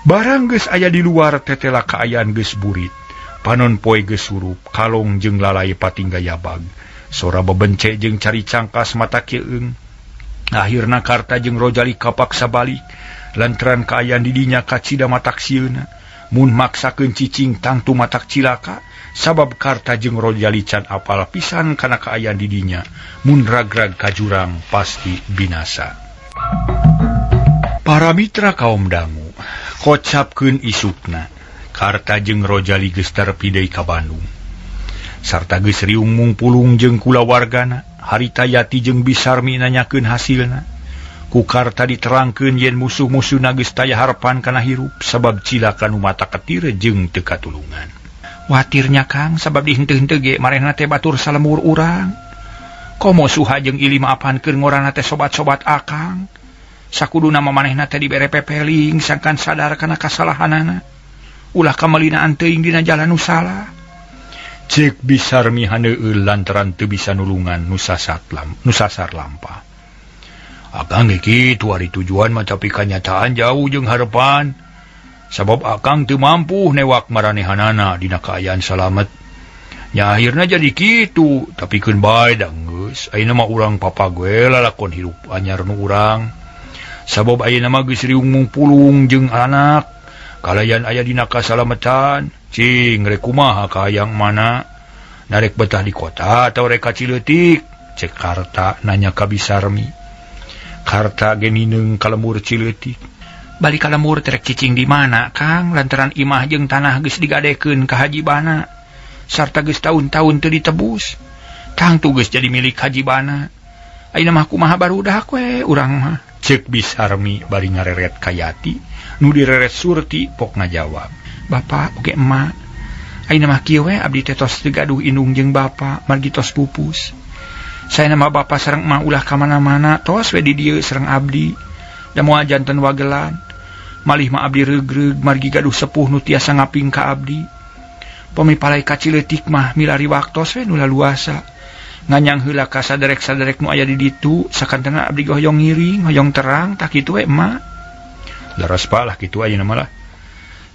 Barang geus aya di luar tetela kaayaan geus burit. Panon poe geus surup, kalong jeung lalai patingga yabag. Sora bebence jeung cari cangkas mata keung. Akhirna Karta jeung Rojali kapaksa balik lantaran kaayaan di dinya kacida matak sieuna. Mun maksakeun cicing tangtu matak cilaka sabab Karta jeung Rojali can apal pisan kana kaayaan di dinya. Mun ragrag ka jurang pasti binasa. Para mitra kaum dangu, kocapkeun isukna. Karta jeung Rojali geus tarpi deui ka Bandung. Sarta geus riung mungpulung jeung kulawargana, Harita Yati jeung Bisarmi nanyakeun hasilna. Ku Karta diterangkeun yen musuh-musuhna geus taya harepan kana hirup sabab cilaka nu mata ketir jeung teu katulungan. Watirnya Kang sabab dihenteu-henteu ge marehna teh batur salemur urang. Komo Suha jeung Ili mah apan keur ngorana teh sobat-sobat akang. Sakuduna mah manehna teh dibere pepeling sangkan sadar kana kasalahanana. Ulah kamalinaan teuing dina jalan nu salah. Cek Bisarmi haneueul lantaran teu bisa nulungan nu sasar lampah. Akang ge kitu ari tujuan mah tapi kanyataan jauh jeung harepan. Sabab akang teu mampu newak maranehanana dina kaayaan salamet. Nya akhirna jadi kitu, tapi keun bae da geus. Ayeuna mah urang papagoe lalakon hirup anyar nu urang. Sabab ayeuna mah geus riung mungpulung jeung anak. Kalayan aya dina kasalametan. Cing rek kumaha kahayang mana? Narek betah di kota atau rek ka Cileutik? Cek Karta nanya ka Bisarmi. Karta ge nineung ka lembur Cileutik. Balik ka lembur terek cicing di mana, Kang? Lantaran imah jeung tanah geus digadekeun ka Haji Bana. Sarta geus taun-taun teu ditebus. Tangtu geus jadi milik Haji Bana. Ayeuna mah kumaha barudak we urang mah. Cek Bisarmi bari ngareret ka Yati, nu direret Surti pok ngajawab. Bapak oge emak. Ayeuna mah kieu we abdi teh tos teu gaduh indung jeung bapa, margi tos pupus. Saena mah bapa sareng emak ulah ka mana-mana, tos we di dieu sareng abdi. Da moal janten wagelan. Malih mah abdi regreg margi gaduh sepuh nu tiasa ngaping ka abdi. Pami palai ka Cileutik mah milari waktos we nu laluasa. Nganyang heula ka saderek-saderek nu aya di ditu, sakantena abdi ge hoyong ngiring, hoyong terang, tah kitu we emak. Leres pa lah kitu ayeuna mah lah.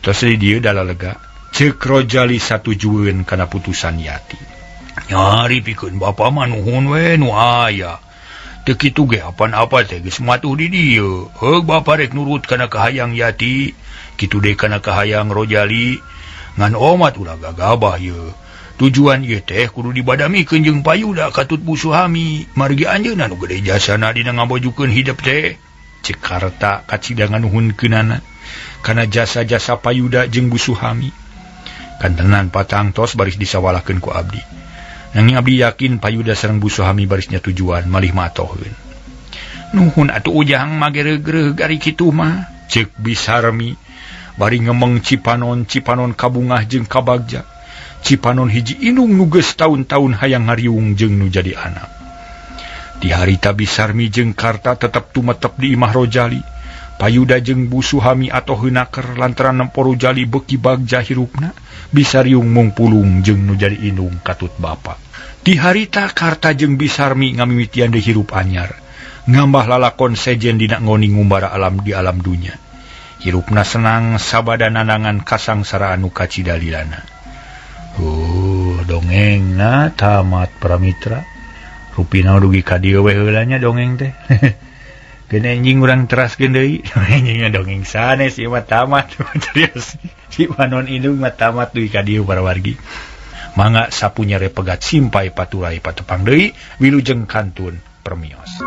Tos di dieu dalalega. Ceuk Rojali satujueun kana putusan Yati. Nyari pikeun bapa mah nuhun we nu aya. Teu kitu ge apan apa teh geus matuh di dieu. Heug bapa rek nurut kana kahayang Yati, kitu deui kana kahayang Rojali. Ngan omat ulah gagabah ieu. Tujuan ieu teh kudu dibadamikeun jeung payuda katut Busuhami. Margi anjeunna nu gede jasana dina ngabojukeun hidep teh. Cek Karta kacida nganuhunkeunana kana jasa-jasa payuda jeung Busuhami. Kantenan patangtos baris disawalahkeun ku abdi. Nanging abdi yakin payuda sareng Busuhami barisnya tujuan malih matoheun. Nuhun atuh ujang mah geregreg ari kitu mah. Cek Bisarmi bari ngemeng cipanon-cipanon kabungah jeung kabagja. Cipanon hiji inung nu geus taun-taun hayang ngariung jeung nu jadi anak. Di harita Bisarmi jeung Karta tetep tumetep di imah Rojali. Payuda jeung Busuhami atoheun naker lantaran nempo Rojali beuki bagja hirupna bisa riung mungpulung jeung nu jadi inung katut bapa. Di harita Karta jeung Bisarmi ngamimitian deui hirup anyar. Ngambah lalakon sejen dina ngoni ngumbara alam di alam dunya. Hirupna senang sabada nanangan kasangsaraan nu kacidalilana. Dongengna tamat Pramitra. Rupina dugi ka dieu we heula nya dongeng teh. Geun anjing urang teraskeun deui. Anjing dongeng sanes ieu mah tamat. Serius. Si panon indung mah tamat dugi ka dieu para wargi. Mangga sapunya repegat simpai paturai patepang deui wilujeng kantun permios.